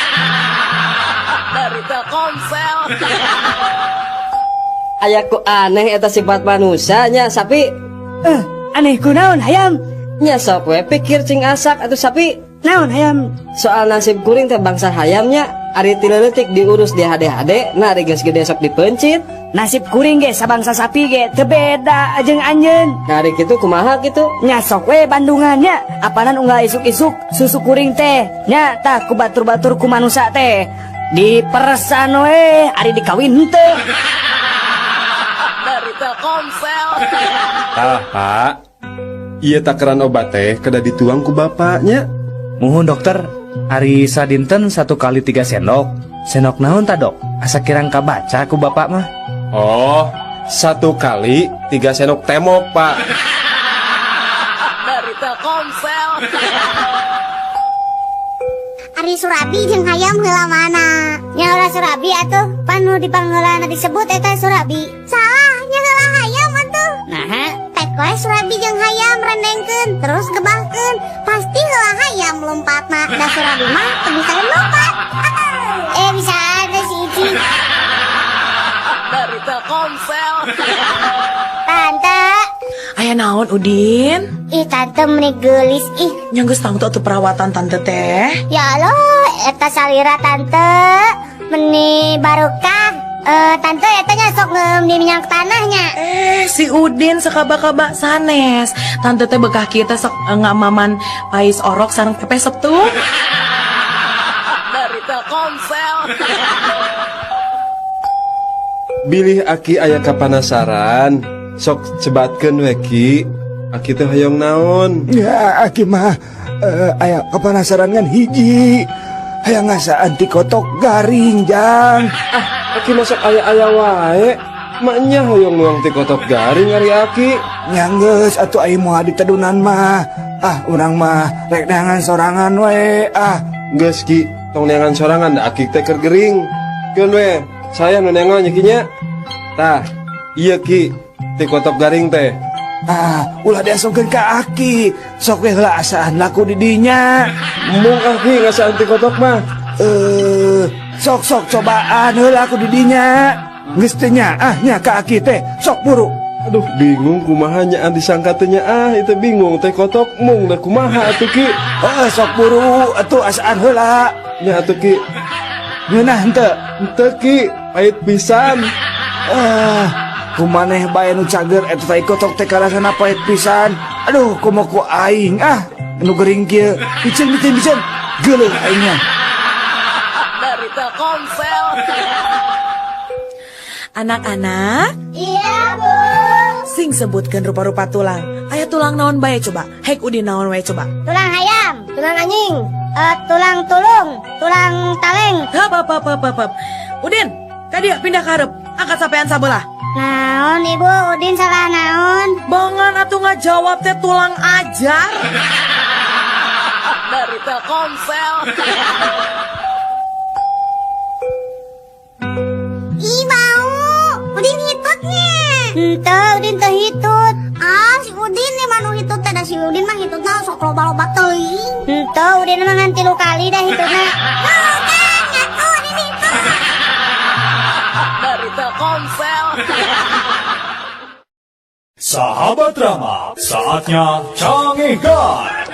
Dari Telkomsel. Aya ku aneh eta sifat manusianya sapi. Aneh kunaon hayam? Nya sok we pikir cing asak atuh sapi. Naon hayam? Soal nasib kuring teh bangsa hayamnya ari ti leutik diurus di hade-hade, nah ari geus gede sok dipencit. Nasib kuring ge sabangsa sapi ge teu beda jeung anjeun. Nah ari kitu kumaha kitu? Nya sok we bandungannya, apanan unggal isuk-isuk susu kuring teh nya tah ku batur-batur ku manusa teh. Diperesan we ari dikawin henteu. Dari Telkomsel. Tah, Pak. Ieu takaran obat teh kedah dituang ku bapaknya. Muhun dokter, ari sadinten 1 kali 3 sendok. Sendok naon ta dok? Asa kirang kabaca ku bapak mah. Oh, 1 kali 3 sendok temok, Pak. Dari Telkomsel. Ari surabi jeung hayam heula mana? Nya heula surabi atuh, pan nu dipangheulana disebut eta surabi. Salah, nya heula hayam atuh. Naha? Pek we surabi jeung hayam rendengkeun, terus gebahkeun. Pasti heula hayam lompatna, da surabi mah teu bisa lompat. Eh, bisa ada si Ici. Dari Telkomsel. Tante. Aya naon, Udin? Ih, tante meni geulis ih. Nya geus tangtu atuh perawatan tante teh. Ya Allah, eta salira tante meni barokah. Eh, tante eta nya sok ngeum di minyak tanahnya. Eh, si Udin sakaba-kaba sanes. Tante teh bekah kita sok ngamaman pais orok sareng pepes tuh. Dari Telkomsel. Bilih Aki aya kapanasaran, sok sebatkeun we, Ki. Aki teh hoyong naon? Ya, aki mah aya kepanasaran ngan hiji. Hayang ngasaan ti kotok garing, Jang. Ah, Aki masuk aya-aya wae. Maknya hoyong nuang ti kotok garing ari Aki. Nya geus atuh, ai moal ditedunan mah. Ah, urang mah rek neangan sorangan we. Ah, Geus, Ki, tong neangan sorangan da Aki teh keur gering. Keun we, saya nu neangan nya, Ki, nya. Tah, iya Ki, ti kotok garing teh. Ah, ulah diasongkeun ka aki. Sok we heula asaan laku di dinya. Embung Aki ngasaan ti kotok mah. Eh, sok sok cobaan heula aku di dinya. Geus teu ah nya ka aki teh. Sok buru. Aduh, bingung kumaha nya disangka teh nya, ah itu bingung teh kotok mung da kumaha atuh, Ki. Heeh, sok buru atuh asaan heula. Nya atuh, Ki. Ngeunah henteu? Henteu, Ki, pahit pisan. Ah, kumaneh bae nu cager eta tai kotok teh karasana pahit pisan. Aduh, komo ku aing ah nu gering kieu. Piceun piceun piceun. Geuleuh aingnya. Dari Telkomsel. Anak-anak, Iya, Bu. Sing sebutkan rupa-rupa tulang. Aya tulang naon bae coba? Hek Udin naon wae coba? Tulang hayam, tulang anjing, tulang tulung, tulang taleng. Hap, hap, hap, hap, hap, hap. Udin, tadi pindah ke hareup. Angkat sampean sabelah. Naon, Ibu, Udin salah naon? Bongan atuh ngajawab teh tulang ajar. Dari Telkomsel. Ih, bau. Udin hitutnya. Henteu, Udin teu hitut. Ah, si Udin nih mah nu hitut teh, da si Udin mah hitutna sok loba-loba teuing. Henteu, Udin mah ngan 3 kali dah hitutna. Tuh kan, ngaku Udin hitut. Dari Telkomsel. Sahabat Rama, saatnya Canggihkan.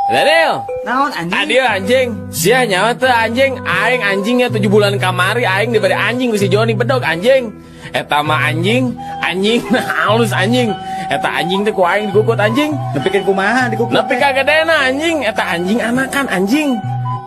Daniel. Naon, anjing? Adio anjing. Sia nyawa teh anjing. Aing anjingnya 7 bulan kamari aing diberi anjing ku si Joni bedog anjing. Eta mah anjing, anjing halus anjing. Eta anjing teh ku aing dikukut anjing. Nepikeun kumaha dikukut? Nepi ka gedena anjing, eta anjing anakan anjing.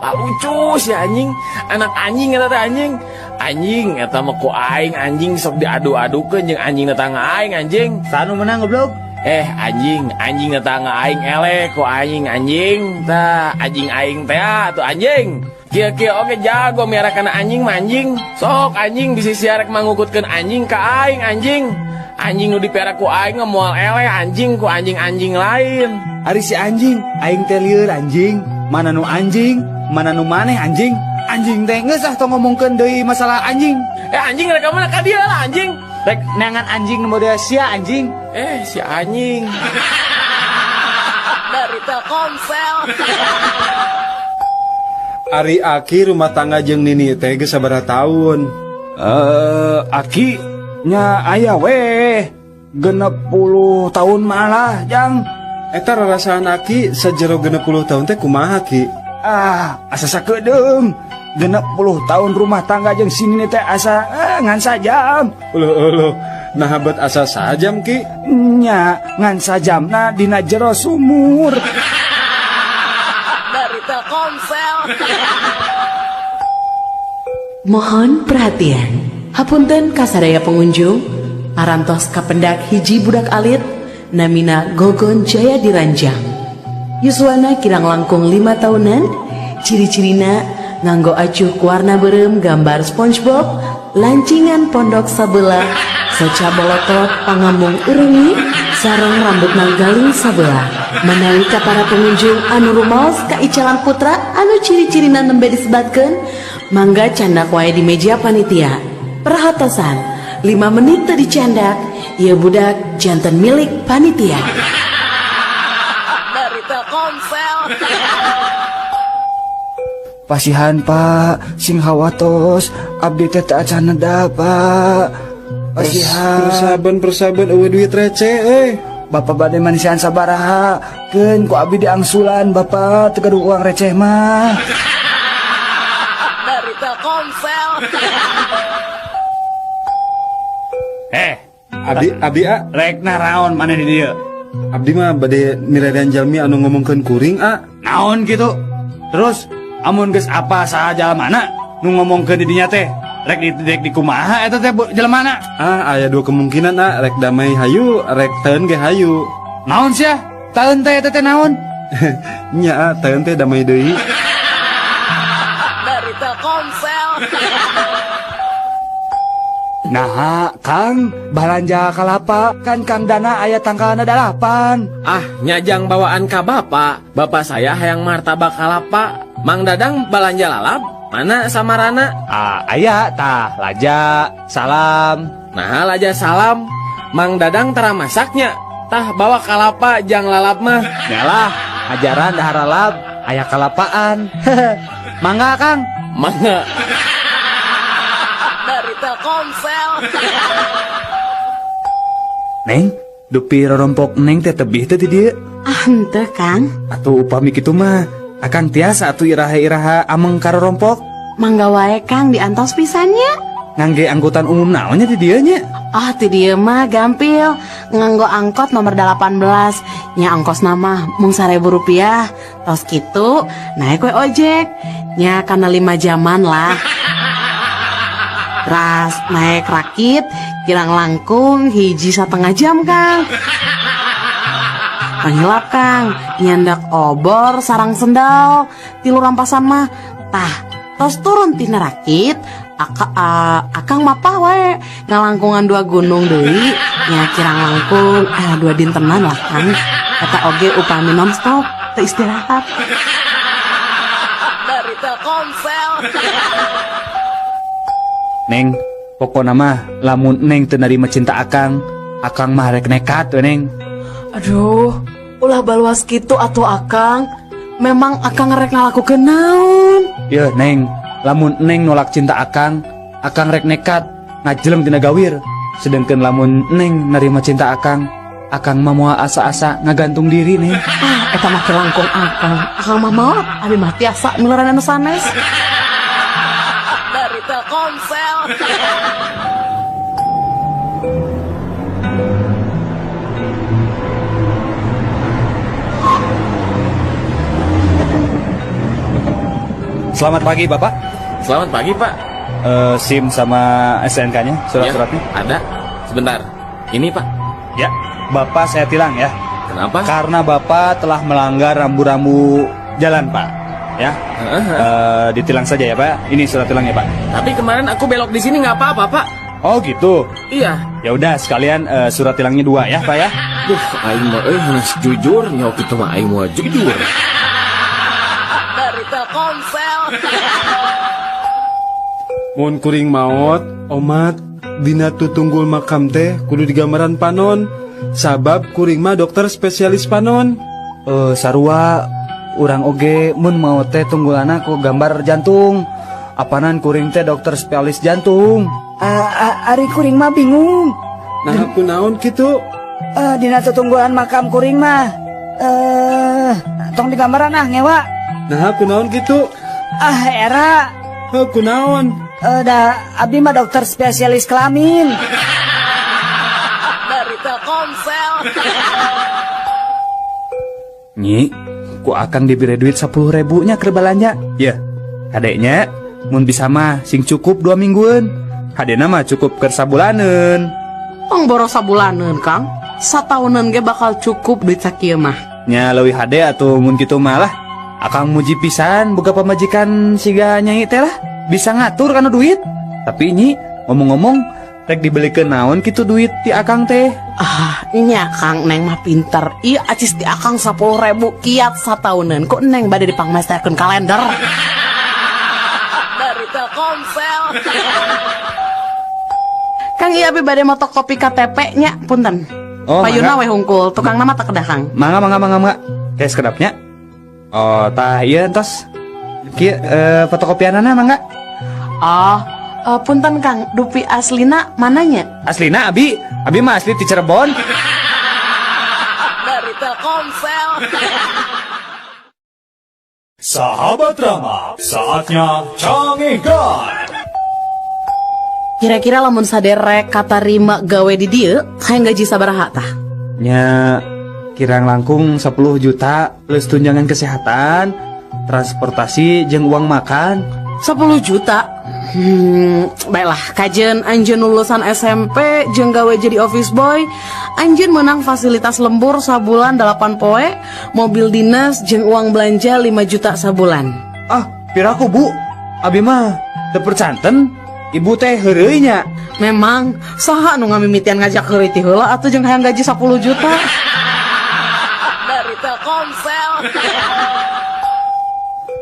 Pak lucu si anjing, anak anjing eta teh anjing. Anjing eta mah ku aing anjing sok diadu-adukeun jeung anjing tetangga aing anjing. Sanu menang goblok. Eh anjing, anjing tetangga aing eleh ku aing anjing. Tah anjing aing teh atuh anjing. Kieu-kieu oge jago miara kana anjing mah anjing. Sok anjing bisi sia rek mangukutkeun anjing ka aing anjing. Anjing nu dipiara ku aing mah moal eleh anjing ku anjing-anjing lain. Ari si anjing, aing teh lieur anjing. Mana nu anjing, mana nu maneh anjing. Anjing teh geus ah tong ngomongkeun deui masalah anjing. Eh anjing rek ka mana ka dieu lah anjing. Rek neangan anjing nu model sia anjing. Eh si anjing. Dari Telkomsel. Ari Aki rumah tangga jeung Nini teh geus sabaraha tahun? Eh, aki nya aya weh 60 tahun malah, Jang. Eta rarasaan Aki sajero 60 tahun teh kumaha, Ki? Ah, asa sakedeung. 60 tahun rumah tangga jeung si Nini teh asa ngan sajam. Uluh uluh, nah bet asa sajam, Ki? Nya ngan sajamna dina jero sumur. Dari Telkomsel. Mohon perhatian. Hapunten kasadaya pengunjung, parantos kapendak hiji budak alit, namina Gogon Jaya Diranjang. Yuswana kirang langkung 5 tahunan, ciri-cirina nganggo acuh warna berem gambar SpongeBob, lancingan pondok sabelah, Soca bolotot pangambung ureungit sareng rambutna galing sabelah. Manawi ka para pengunjung anu rumaos ka Icalan Putra anu ciri-cirina nembe disebatkeun, mangga candak wae di meja panitia. Perhatosan, 5 menit teu dicandak, ieu budak janten milik panitia. Dari Telkomsel. Pasihan, Pak, sing hawatos, abdi teh teu acan neda, Pak. Pasihan. Persaban persaban euweuh duit receh euy. Bapak bade manisian sabaraha? Keun ku abdi diangsulan, Bapak teu gaduh uang receh mah. Dari Telkomsel. Eh, Abdi abdi a rek naraon maneh di dieu? Abdi mah bade mirerean jalmi anu ngomongkeun kuring a. Naon gitu? Terus amun geus apa saha jalmana nu ngomongkeun di dinya teh? Rek di rek di kumaha eta teh jelmana? Ah, aya dua kemungkinan a, rek damai hayu, rek teun ge hayu. Naon sia? Taeun teh eta teh naon? Nya a, teun teh damai deui. Dari Telkomsel. Nah, Kang, balanja kalapa kan Kang Dana aya tanggalna 8. Ah, nyajang bawaan ka bapak. Bapak saya hayang martabak kalapa. Mang Dadang balanja lalap. Mana samarana? Ah, aya tah, laja, salam. Nah, laja salam. Mang Dadang tara masaknya. Tah bawa kalapa jang lalap mah. Nyalah, ajaran dahar lalap, aya kalapaan. Mangga, Kang. Mangga. Dari Telkomsel. Neng, dupi rorompok neng teh tebih teh di dieu. Ah, henteu, Kang. Atuh upami kitu mah, akang tiasa atuh iraha-iraha ameng ka rorompok. Mangga wae, Kang, diantos pisannya. Ngangge angkutan umum naonnya di dieu nya? Ah, ti dieu mah gampil. Nganggo angkot nomor 18. Nya ongkosna mah mung Rp1.000. Tos kitu, naik we ojek. Nya kana 5 jaman lah. Ras naik rakit kirang langkung 1,5 jam, Kang. Panghilap, Kang, nyandak obor sarang sendal tilu rampasan mah. Tah, tos turun tina rakit, akang mapah wae ngalangkungan 2 gunung deui, nya kirang langkung 2 dintenan lah, Kang. Eta oge upami nonstop teu istirahat. Dari Telkomsel. Neng, pokona mah lamun neng teu narima cinta akang, akang mah rek nekat we, Neng. Aduh, ulah baluas kitu atuh akang. Memang akang rek ngalakukeun naon? Yeuh, Neng, lamun neng nolak cinta akang, akang rek nekat ngajeleng tina gawir. Sedangkan lamun neng narima cinta akang, akang mah moal asa-asa ngagantung diri, Neng. Ah, eta mah kelangkung akang. Akang mah maot, abi mah tiasa miluran anu sanes. Dari Telkomsel. Selamat pagi, Bapak. Selamat pagi, Pak. SIM sama SNK-nya, surat-suratnya? Ya, ada. Sebentar. Ini, Pak. Ya, Bapak saya tilang ya. Kenapa? Karena Bapak telah melanggar rambu-rambu jalan, Pak. Ya. Ditilang saja ya, Pak. Ini surat tilangnya, Pak. Tapi kemarin aku belok di sini nggak apa-apa, Pak. Oh, gitu. Iya. Ya udah, sekalian surat tilangnya 2 ya, Pak ya. Duh, aing mah harus jujur, nyawa kitu mah aing mah jujur. Dari Telkomsel. Mun kuring maot, omat, dina tutunggul makam teh kudu digambaran panon. Sabab kuring mah dokter spesialis panon. Sarua urang oge mun maot teh tunggulana ku gambar jantung. Apanan kuring teh dokter spesialis jantung. Ari kuring mah bingung. Nah, kunaon kitu? Dina tutunggulan makam kuring mah. Tong digambaran ah ngewa. Nah, kunaon kitu? Ah, era. Heuh, kunaon? Da abdi mah dokter spesialis kelamin. Dari Telkomsel. Nyi, ku akang diberi duit 10.000 nya keur balanja. Ya, kadeknya mun bisa mah sing cukup 2 mingguan. Hadena mah cukup keur sabulaneun. Tong boros sabulaneun, Kang. Sataunan ge bakal cukup duit sakieu mah. Nya leuwih hade atuh mun kitu mah lah. Akang muji pisan boga pamajikan siga nyai teh lah. Bisa ngatur kana duit. Tapi nyi, ngomong-ngomong, Rek dibelikeun naon kitu duit ti akang teh? Ah, nya Kang, Neng mah pinter. Iya, acis ti akang 10.000 kiat sataunan. Kok Neng bade dipangmeserkeun kalender. Dari Telkomsel. Kang, iya, abi bade motokopi KTP nya, punten. Oh, Payuna mangga. We hungkul, tukang nama tak kedah, Kang. Mangga, mangga, mangga, mangga. Kayak sekedap nya. Oh, tah ieu entos. Kieu fotokopianana, mangga. Oh, punten Kang, dupi aslina mananya? Aslina abi, abi mah asli ti Cirebon. Dari Telkomsel. Sahabat Rama, saatnya Cangehgar. Kira-kira lamun saderek katarima gawe di dieu, hayang gaji sabaraha tah? Nya kirang langkung 10 juta plus tunjangan kesehatan, transportasi jeung uang makan. 10 juta. Baiklah, kajen anjeun lulusan SMP jeung gawe jadi office boy, anjeun menang fasilitas lembur sabulan 8 poe, mobil dinas jeung uang belanja 5 juta sabulan. Ah, piraku, Bu. Abi mah teu percanten. Ibu teh heureuy nya. Memang saha nu ngamimitian ngajak heureuy ti heula atuh jeung hayang gaji 10 juta. Dari Telkomsel.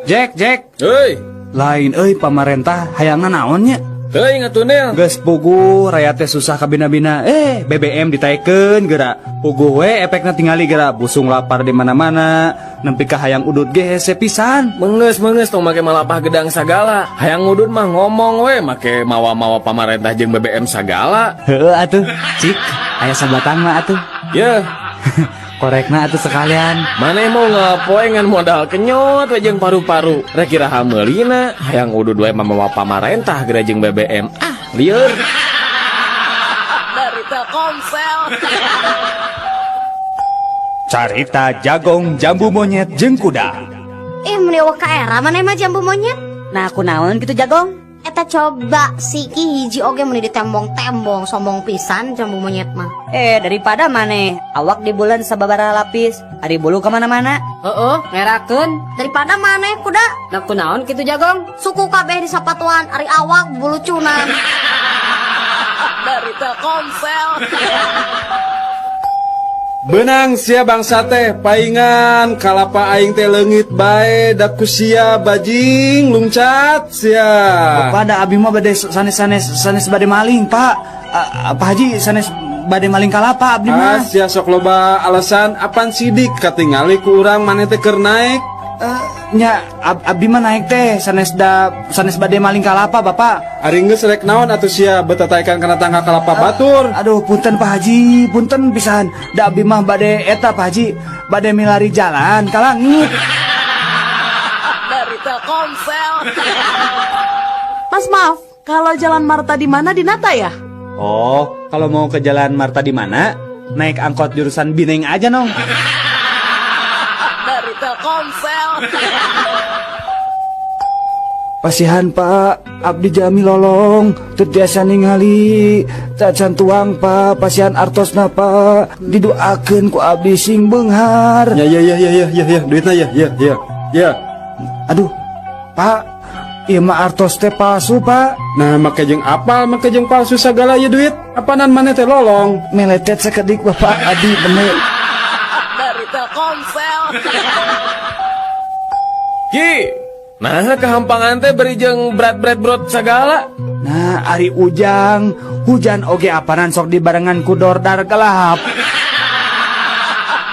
Jack, Jack. Hei. Lain euy, pamarentah hayangna naon nya? Teuing atuh, Nel. Geus puguh rakyat teh susah kabina-bina. Eh, BBM ditaekeun geura. Puguh we efekna tingali geura busung lapar di mana-mana. Nempi ka hayang udud ge hese pisan. Menges, menges, tong make malapah gedang sagala. Hayang ngudud mah ngomong we, make mawa-mawa pamarentah jeung BBM sagala. Heeh atuh, cik, aya sabatang mah atuh. Yeuh. Korekna atuh sekalian. Maneh mau ngapoe ngan modal kenyot we jeung paru-paru. Rek iraha meulina, hayang udud we mamawa pamarentah geura jeung BBM. Ah, lieur. Dari Telkomsel. Carita jagong, jambu monyet jeung kuda. Ih, meni euweuh ka era maneh mah jambu monyet. Nah, aku naon gitu jagong? Eta coba siki hiji oge meni ditembong-tembong, sombong pisan jambu monyet mah. Eh, daripada maneh awak di bulan sababaraha lapis, ari bulu kemana-mana. Heeh, ngerakeun. Daripada maneh kuda. Nah, kunaon kitu jagong? Suku kabeh di sapatuan, ari awak bulucunan. Dari Telkomsel. Benang sia bangsa teh paingan kalapa aing teh leungit bae da ku sia, bajing lungcat sia. Bapak, da abi mah bade sanes sanes sanes bade maling, Pak. Ah, Pak Haji, sanes bade maling kalapa abdi Ah, mah. sia sok loba alasan, apan sidik katingali ku urang maneh teh keur naik. Eh, nya abdi mah naik teh sanes da sanes bade maling kalapa, Bapak. Ari geus rek naon atuh sia betataikan kana tangga kalapa batur? Aduh, punten Pak Haji, punten pisan. Da abdi mah bade eta, Pak Haji, bade milari jalan ka langit. Dari Telkomsel. Mas, maaf, kalau Jalan Marta di mana di Nata ya? Oh, kalau mau ke Jalan Marta di mana? Naik angkot jurusan Bineng aja, Nong. Dari Telkomsel. Pasihan Pak, abdi jalmi lolong, teu tiasa ningali, tacan tuang Pak, pasihan artosna Pak, didoakeun ku abdi sing beunghar. Ya ya ya ya ya ya ya, duitna ya ya ya. Ya. Aduh, Pak, ieu mah artos teh palsu, Pak. Nah, make jeung apal, make jeung palsu sagala ieu duit. Apanan maneh teh lolong? Meletet sakedik Bapak, abdi bener. Dari Telkomsel. Ki, nah kehampangan teh beri jeung berat-berat brot sagala. Nah, ari ujang, hujan oge apanan sok dibarengan ku dordar gelap.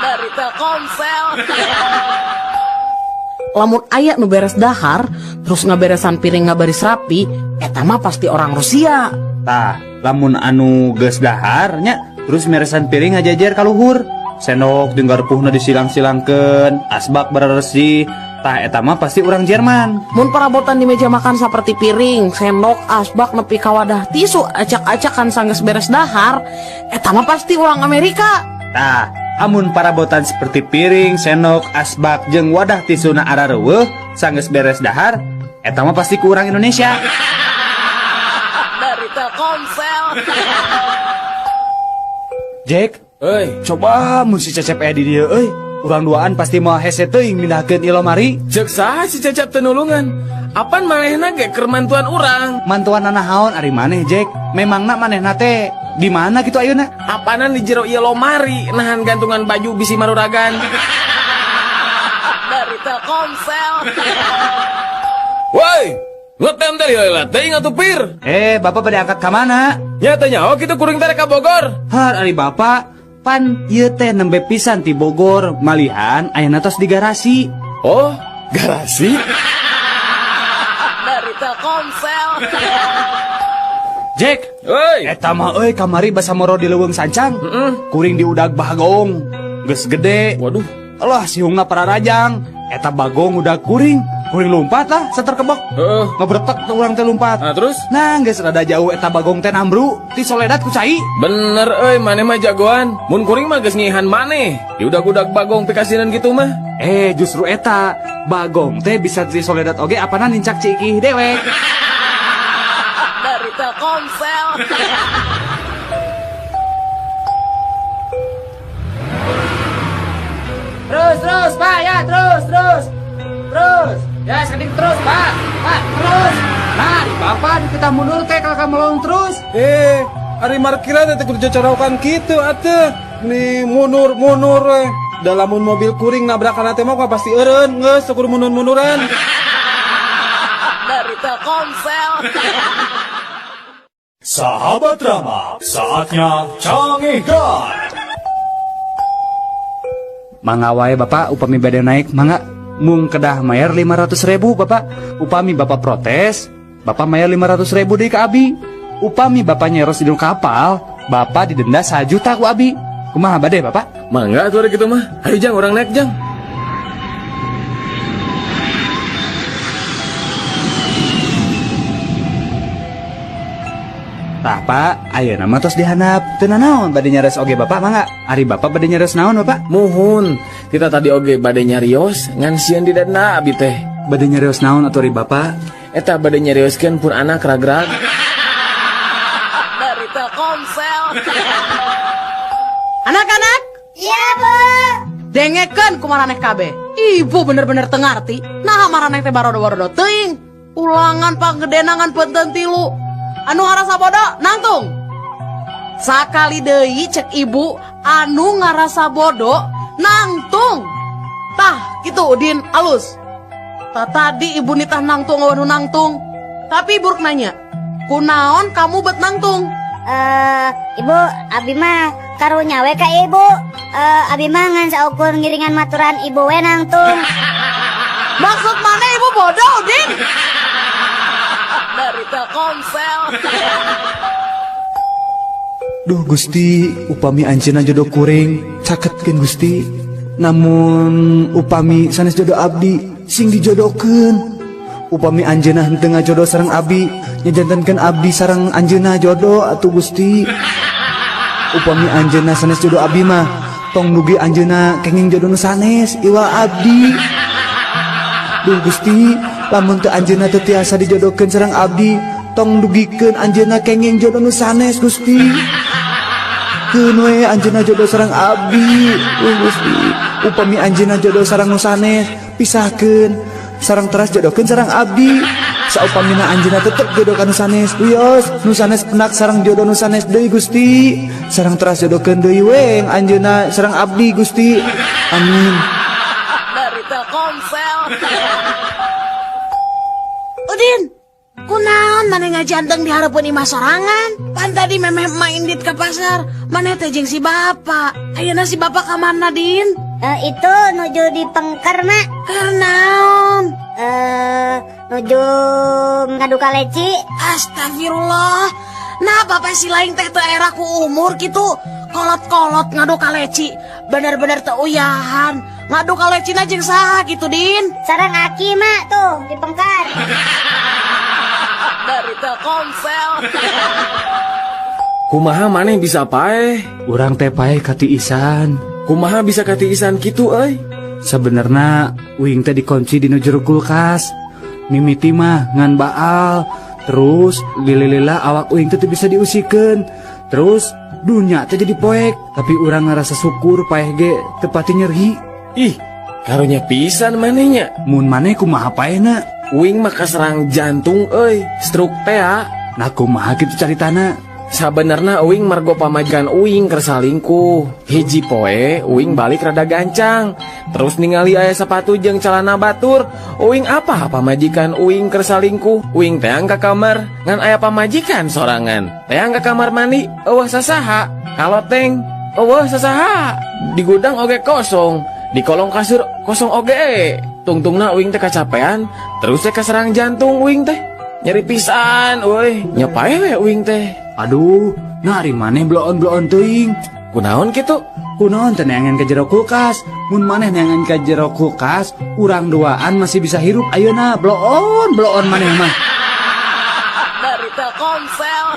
Dari Telkomsel. Lamun aya nu beres dahar, terus ngaberesan piring ngabaris rapi, eta mah pasti orang Rusia. Tah, lamun anu geus dahar nya, terus meresan piring ngajajar ka luhur. Sendok jeung garpuhna disilang-silangkeun, asbak beresih. Tah, eta mah pasti orang Jerman. Mun perabotan di meja makan seperti piring, sendok, asbak nepi ka wadah tisu acak-acakan sanggeus beres dahar, eta mah pasti orang Amerika. Tah, amun parabotan seperti piring, sendok, asbak jeung wadah tisuna arareuweuh sanggeus beres dahar, eta mah pasti ku urang Indonesia. Dari Telkomsel. Jack, Euy, Coba mun si Cecep aya di dieu euy. Urang duaan pasti moal hese teuing mindahkeun ieu lomari. Ceuk saha si Cecep teu nulungan? Apan manehna ge keur mantuan urang. Mantuan nanahaon ari maneh, Jack? Memangna manehna teh di mana kitu ayeuna? Apanan di jero ieu lomari nahan gantungan baju bisi maruragan. Dari Telkomsel. Woi, ngetem teh lila teuing atuh pir. Bapak bade angkat ka mana? Nya teh nyaho kitu kuring teh rek ka Bogor. Har ari bapak pan ieu teh nembe pisan ti Bogor, malihan ayeuna tos di garasi. Oh, garasi? Dari Telkomsel. Jack, oi, eta mah euy kamari basa moro di leuweung sancang. Kuring diudag bagong. Geus gede. Waduh. Alah sihungna pararajang. Eta bagong udah kuring. Kuring lompat lah saterkebek. Heeh. Ngebretek tuh urang teh lompat. Nah, terus? Nah, geus rada jauh eta bagong teh nambru ti soledat ku cai. Bener euy, maneh mah jagoan. Mun kuring mah geus ngihan maneh. Diudag-udag bagong pikasinan gitu mah. Justru eta bagong teh bisa di soledat oge apana nincak cikih dewek. Dari Telkomsel. Terus, terus, Pak, ya, terus, terus. Terus. Ya, sedikit terus, Pak. Pak, terus. Nah, di Bapak di kita mundur teh kalau kamu melong terus. Ari markiran teh kudu cocorokan kitu atuh. Nih mundur-mundur we. Da lamun mobil kuring nabrakan teh mah pasti eureun, geus kudu mundur-munduran. Dari Telkomsel. Sahabat Rama, saatnya Cangehgar. Mangga wae Bapak, upami bade naik mangga mung kedah mayar 500.000 Bapak. Upami Bapak protes, Bapak mayar 500.000 deui ka abi. Upami Bapak nyeros di kapal, Bapak didenda 1 juta ku abi. Kumaha bade Bapak? Mangga atuh kitu mah. Hayu Jang, urang naik Jang. Tah Pak, ayeuna mah tos dihandap. Teu nanaon bade nyares oge Bapak mangga. Ari Bapak bade nyares naon Bapak? Muhun, kita tadi oge bade nyarios ngan sieun didenda abi teh. Bade nyarios naon atuh ari Bapak? Eta bade nyarioskeun pun anak ragrag. Dari Telkomsel. Anak-anak? Iya, Bu. Dengekeun ku maraneh kabeh. Ibu bener-bener teu ngarti. Naha maraneh teh barodo-barodo teuing. Ulangan panggedenangan penten tilu. Anu ngarasa bodoh nangtung. Sakali deui cek ibu anu ngarasa bodoh nangtung. Tah kitu Udin alus. Tah tadi ibu nitah nangtung anu nangtung. Tapi ibu rek nanya, kunaon kamu bet nangtung? Ibu, abi mah karunya we ka ibu. Abi mah ngan saukur ngiringan maturan ibu we nangtung. Maksud mana ibu bodoh, Udin? Dari Telkomsel. Duh Gusti, upami anjeunna jodoh kuring, caketkeun Gusti. Namun upami sanes jodoh abdi, sing dijodohkeun. Upami anjeunna henteu ngajodoh sareng abdi, nyajantenkeun abdi sareng anjeunna jodoh atuh Gusti. Upami anjeunna sanes jodoh abdi mah, tong dugi anjeunna kenging jodoh nu sanes iwal abdi. Duh Gusti, lamun teu anjeunna teu tiasa dijodohkeun sareng abdi, tong dugikeun anjeunna kenging jodoh nu sanes Gusti. Keun we anjeunna jodoh sareng abdi. Duh Gusti, upami anjeunna jodoh sareng nu sanes, pisahkeun sareng teras jodohkeun sareng abdi. Saupamina anjeunna tetep jodoh ka nu sanes, wios nu sanes penak sareng jodoh nu sanes deui Gusti. Sareng teras jodohkeun deui we anjeunna sareng abdi Gusti. Amin. Dari Telkomsel. Udin, kunaon maneh ngajanteng di hareupeun imah sorangan? Pan tadi memeh emak indit ka pasar, maneh teh jeung si bapak. Ayeuna si bapak ka mana, Din? Itu nuju di pengker, Mak. Keur naon? Nuju ngadu kaleci. Astagfirullah. Nah, bapak si lain teh teu era ku umur kitu. Kolot-kolot ngadu kaleci. Bener-bener teu uyahan. Ngadu kalecina jeung saha kitu, Din? Sareng aki, Mak, tuh di pengker. Dari Telkomsel. Kumaha maneh bisa paeh? Urang teh paeh katiisan. Kumaha bisa katiisan kitu euy? Sebenarna uing teh dikunci di nu jero kulkas. Mimiti mah ngan baal, terus lila-lila awak uing teh teu bisa diusikeun. Terus dunya teh jadi poek, tapi urang ngarasa syukur paeh ge teu pati nyeri. Ih, karunya pisan manehnya. Mun maneh kumaha paehna? Uing mah kaserang jantung euy, stroke teh. Nah, kumaha kitu caritana? Sabenerna uing margo pamajikan uing keur salingkuh. Hiji poe uing balik rada gancang. Terus ningali aya sepatu jeung celana batur. Uing apa pamajikan uing keur salingkuh. Uing teang ka kamar ngan aya pamajikan sorangan. Teang ka kamar mandi euweuh sasaha. Kaloteng euweuh sasaha. Di gudang oge kosong. Di kolong kasur kosong oge. Tungtungna uing teh kacapean, terus teh kaserang jantung uing teh. Nyeri pisan euy, nya paeh we uing teh. Aduh, nah ari maneh bloon-bloon teuing. Kunaon kitu? Kunaon teh neangan ke jero kulkas? Mun maneh neangan ke jero kulkas, urang duaan masih bisa hirup ayeuna. Bloon, bloon maneh mah. Dari Telkomsel.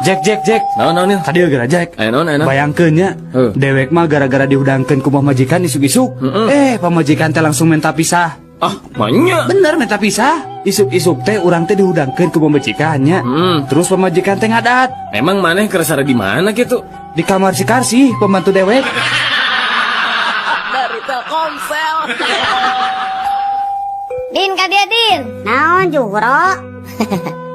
Jack, Jack, Jack. Naon, naon, Nil? Kadieu geura, Jack. Aya naon, aya naon? Bayangkeun nya, dewek mah gara-gara dihudangkeun ku pamajikan isuk-isuk. Eh, pamajikan teh langsung minta pisah. Ah, manya. Bener minta pisah. Isuk-isuk teh urang teh dihudangkeun ku pamajikannya. Terus pamajikan teh ngadat. Memang maneh keur sare di mana kitu? Di kamar si Karsi, pembantu dewek. Dari Telkomsel. Din ka dieu, Din. Naon Juhro?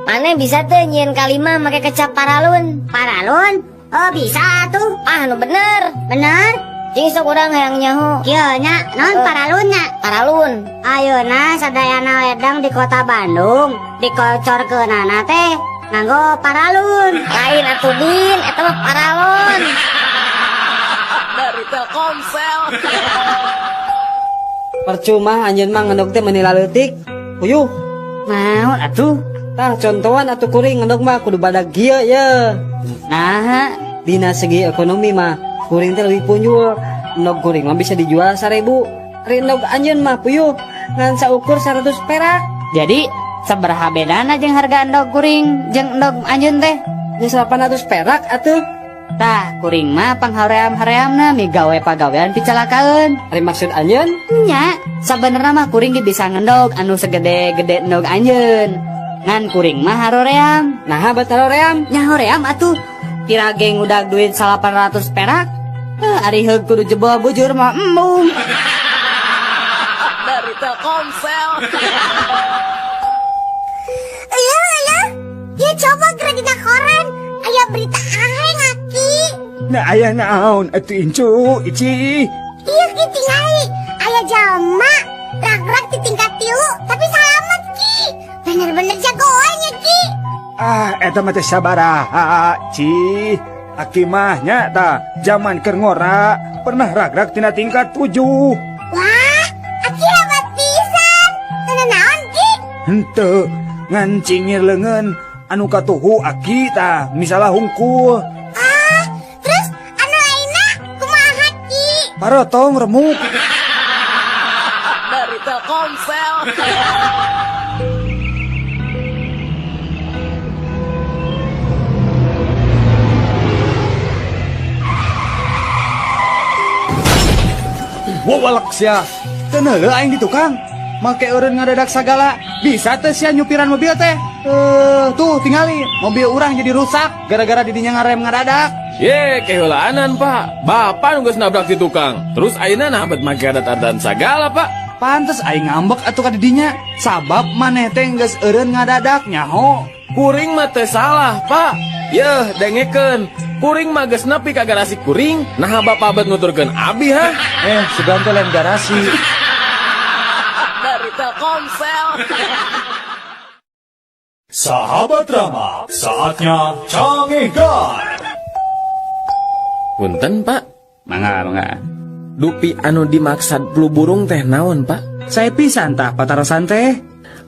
Maneh bisa teu nyieun kalima make kecap paralun? Paralun? Oh bisa tuh. Ah nu bener. Bener? Cing sok urang hayang nyaho. Kieu nya, naon paralun nya? Paralun. Ayeuna sadayana wedang di kota Bandung dikocorkeunana teh nganggo paralun. Lain atuh Din, eta mah paralon. Dari Telkomsel. Percuma anjeun mah ngendog teh meuni laleutik. Puyuh. Naon atuh? Tah contohan atuh kuring ngendog mah kudu badag kieu ye. Nah, dina segi ekonomi mah kuring teh leuwih punjul. Endog kuring mah bisa dijual 1000. Ari endog anjeun mah puyuh ngan saukur 100 perak. Jadi sabaraha bedana jeung harga endog kuring jeung endog anjeun teh? Nya 800 perak atuh. Tah kuring mah panghaream-hareamna migawe pagawean picalakaeun. Ari maksud anjeun? Nya, sabenerna mah kuring ge bisa ngendog anu segede-gede endog anjeun. Ngan kuring mah haroream. Naha bat haroream? Nya hoream atuh. Pira ge ngudag duit 800 perak. Ari heug kudu jebol bujur mah embung. Dari Telkomsel. Euleuh euleuh. Ya coba geura dina koran aya berita aheng aki. Nah aya naon atuh incu ici. Ieu ki tingali aya jalma rag-rag di tingkat 3 tapi salamet ki. Bener-bener jagoannya ki. Ah, eta mah teh sabaraha, Ci. Aki mah nya tah zaman keur ngora pernah rag-rag tina tingkat 7. Wah, aki hebat pisan. Teu naon ki? Henteu, ngan cingir leungeun anu katuhu aki tah misalah hungkul. Ah, terus anu lainna kumaha ki? Parotong remuk. Dari Telkomsel. Wawalak sia. Teu neuleuh aing di tukang. Make eureun ngadadak sagala. Bisa teu sia nyupiran mobil teh? Tuh tingali mobil urang jadi rusak gara-gara didinya ngarem ngadadak. Ye, keheulaanan, Pak. Bapak nu geus nabrak di tukang. Terus ayeuna nah bet make adat-adatan sagala, Pak. Pantes aing ngambek atuh ka didinya. Sabab maneh teh geus eureun ngadadak nyaho. Kuring mah teu salah, Pak. Yeuh, dengekeun. Kuring mah geus nepi ka garasi kuring, naha bapak bet nuturkeun abi ha? Sugan teh lain garasi. Dari Telkomsel. Sahabat Rama, saatnya Cangehgar. Punten, Pak. Mangga, mangga. Dupi anu dimaksad flu burung teh naon, Pak? Saya pisan tah patarosan teh.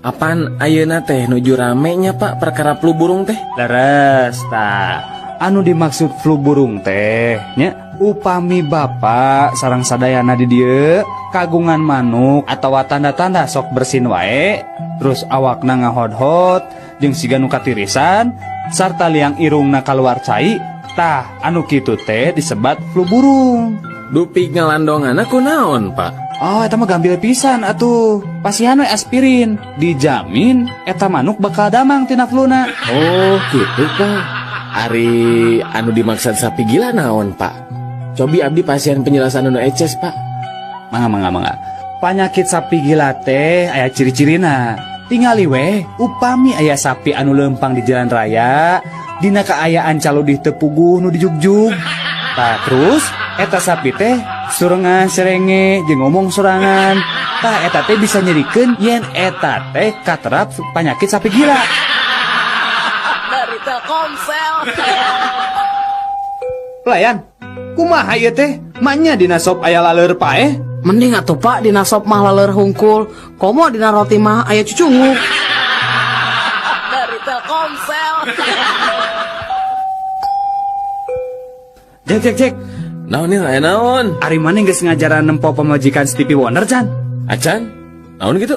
Apan ayeuna teh nuju rame nya, Pak, perkara flu burung teh? Leres tah. Anu dimaksud flu burung teh nya upami bapak sareng sadayana di dieu kagungan manuk atawa tanda-tanda sok bersin wae, terus awakna ngahodhot jeung siga nu katirisan sarta liang irungna kaluar cai, tah anu kitu teh disebat flu burung. Dupi ngalandonganna kunaon, Pak? Oh, eta mah gambil pisan atuh. Pasihan we aspirin, dijamin eta manuk bakal damang tina fluna. Oh, gitu, Pak. Ari anu dimaksud sapi gila naon, Pak? Cobi abdi pasien penjelasan anu eces, Pak. Mangga, mangga, mangga. Panyakit sapi gila teh aya ciri-cirina. Tingali we, upami aya sapi anu lempang di jalan raya, dina kaayaan caludih teu puguh nu dijugjug. Tah, terus eta sapi teh surengan serenge jeung ngomong sorangan. Tah, eta teh bisa nyerikeun yen eta teh katerap penyakit sapi gila. Dari Telkomsel. Pelayan, kumaha ieu teh? Manya dina sop aya laleur paeh? Mending atuh, Pak, dina sop mah laleur hungkul. Komo dina roti mah aya cucunguk. Dari Telkomsel. Jek, jek, jek. Naon nih, aya naon? Ari maneh geus ngajaran nempo pamajikan Stevie Wonder can? Acan? Naon gitu?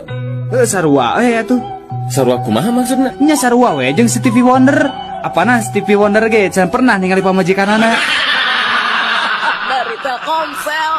Heuh, sarua we atuh. Sarua kumaha maksudna? Nya sarua we jeung Stevie Wonder. Apana Stevie Wonder ge can pernah ningali pamajikanana. Dari Telkomsel.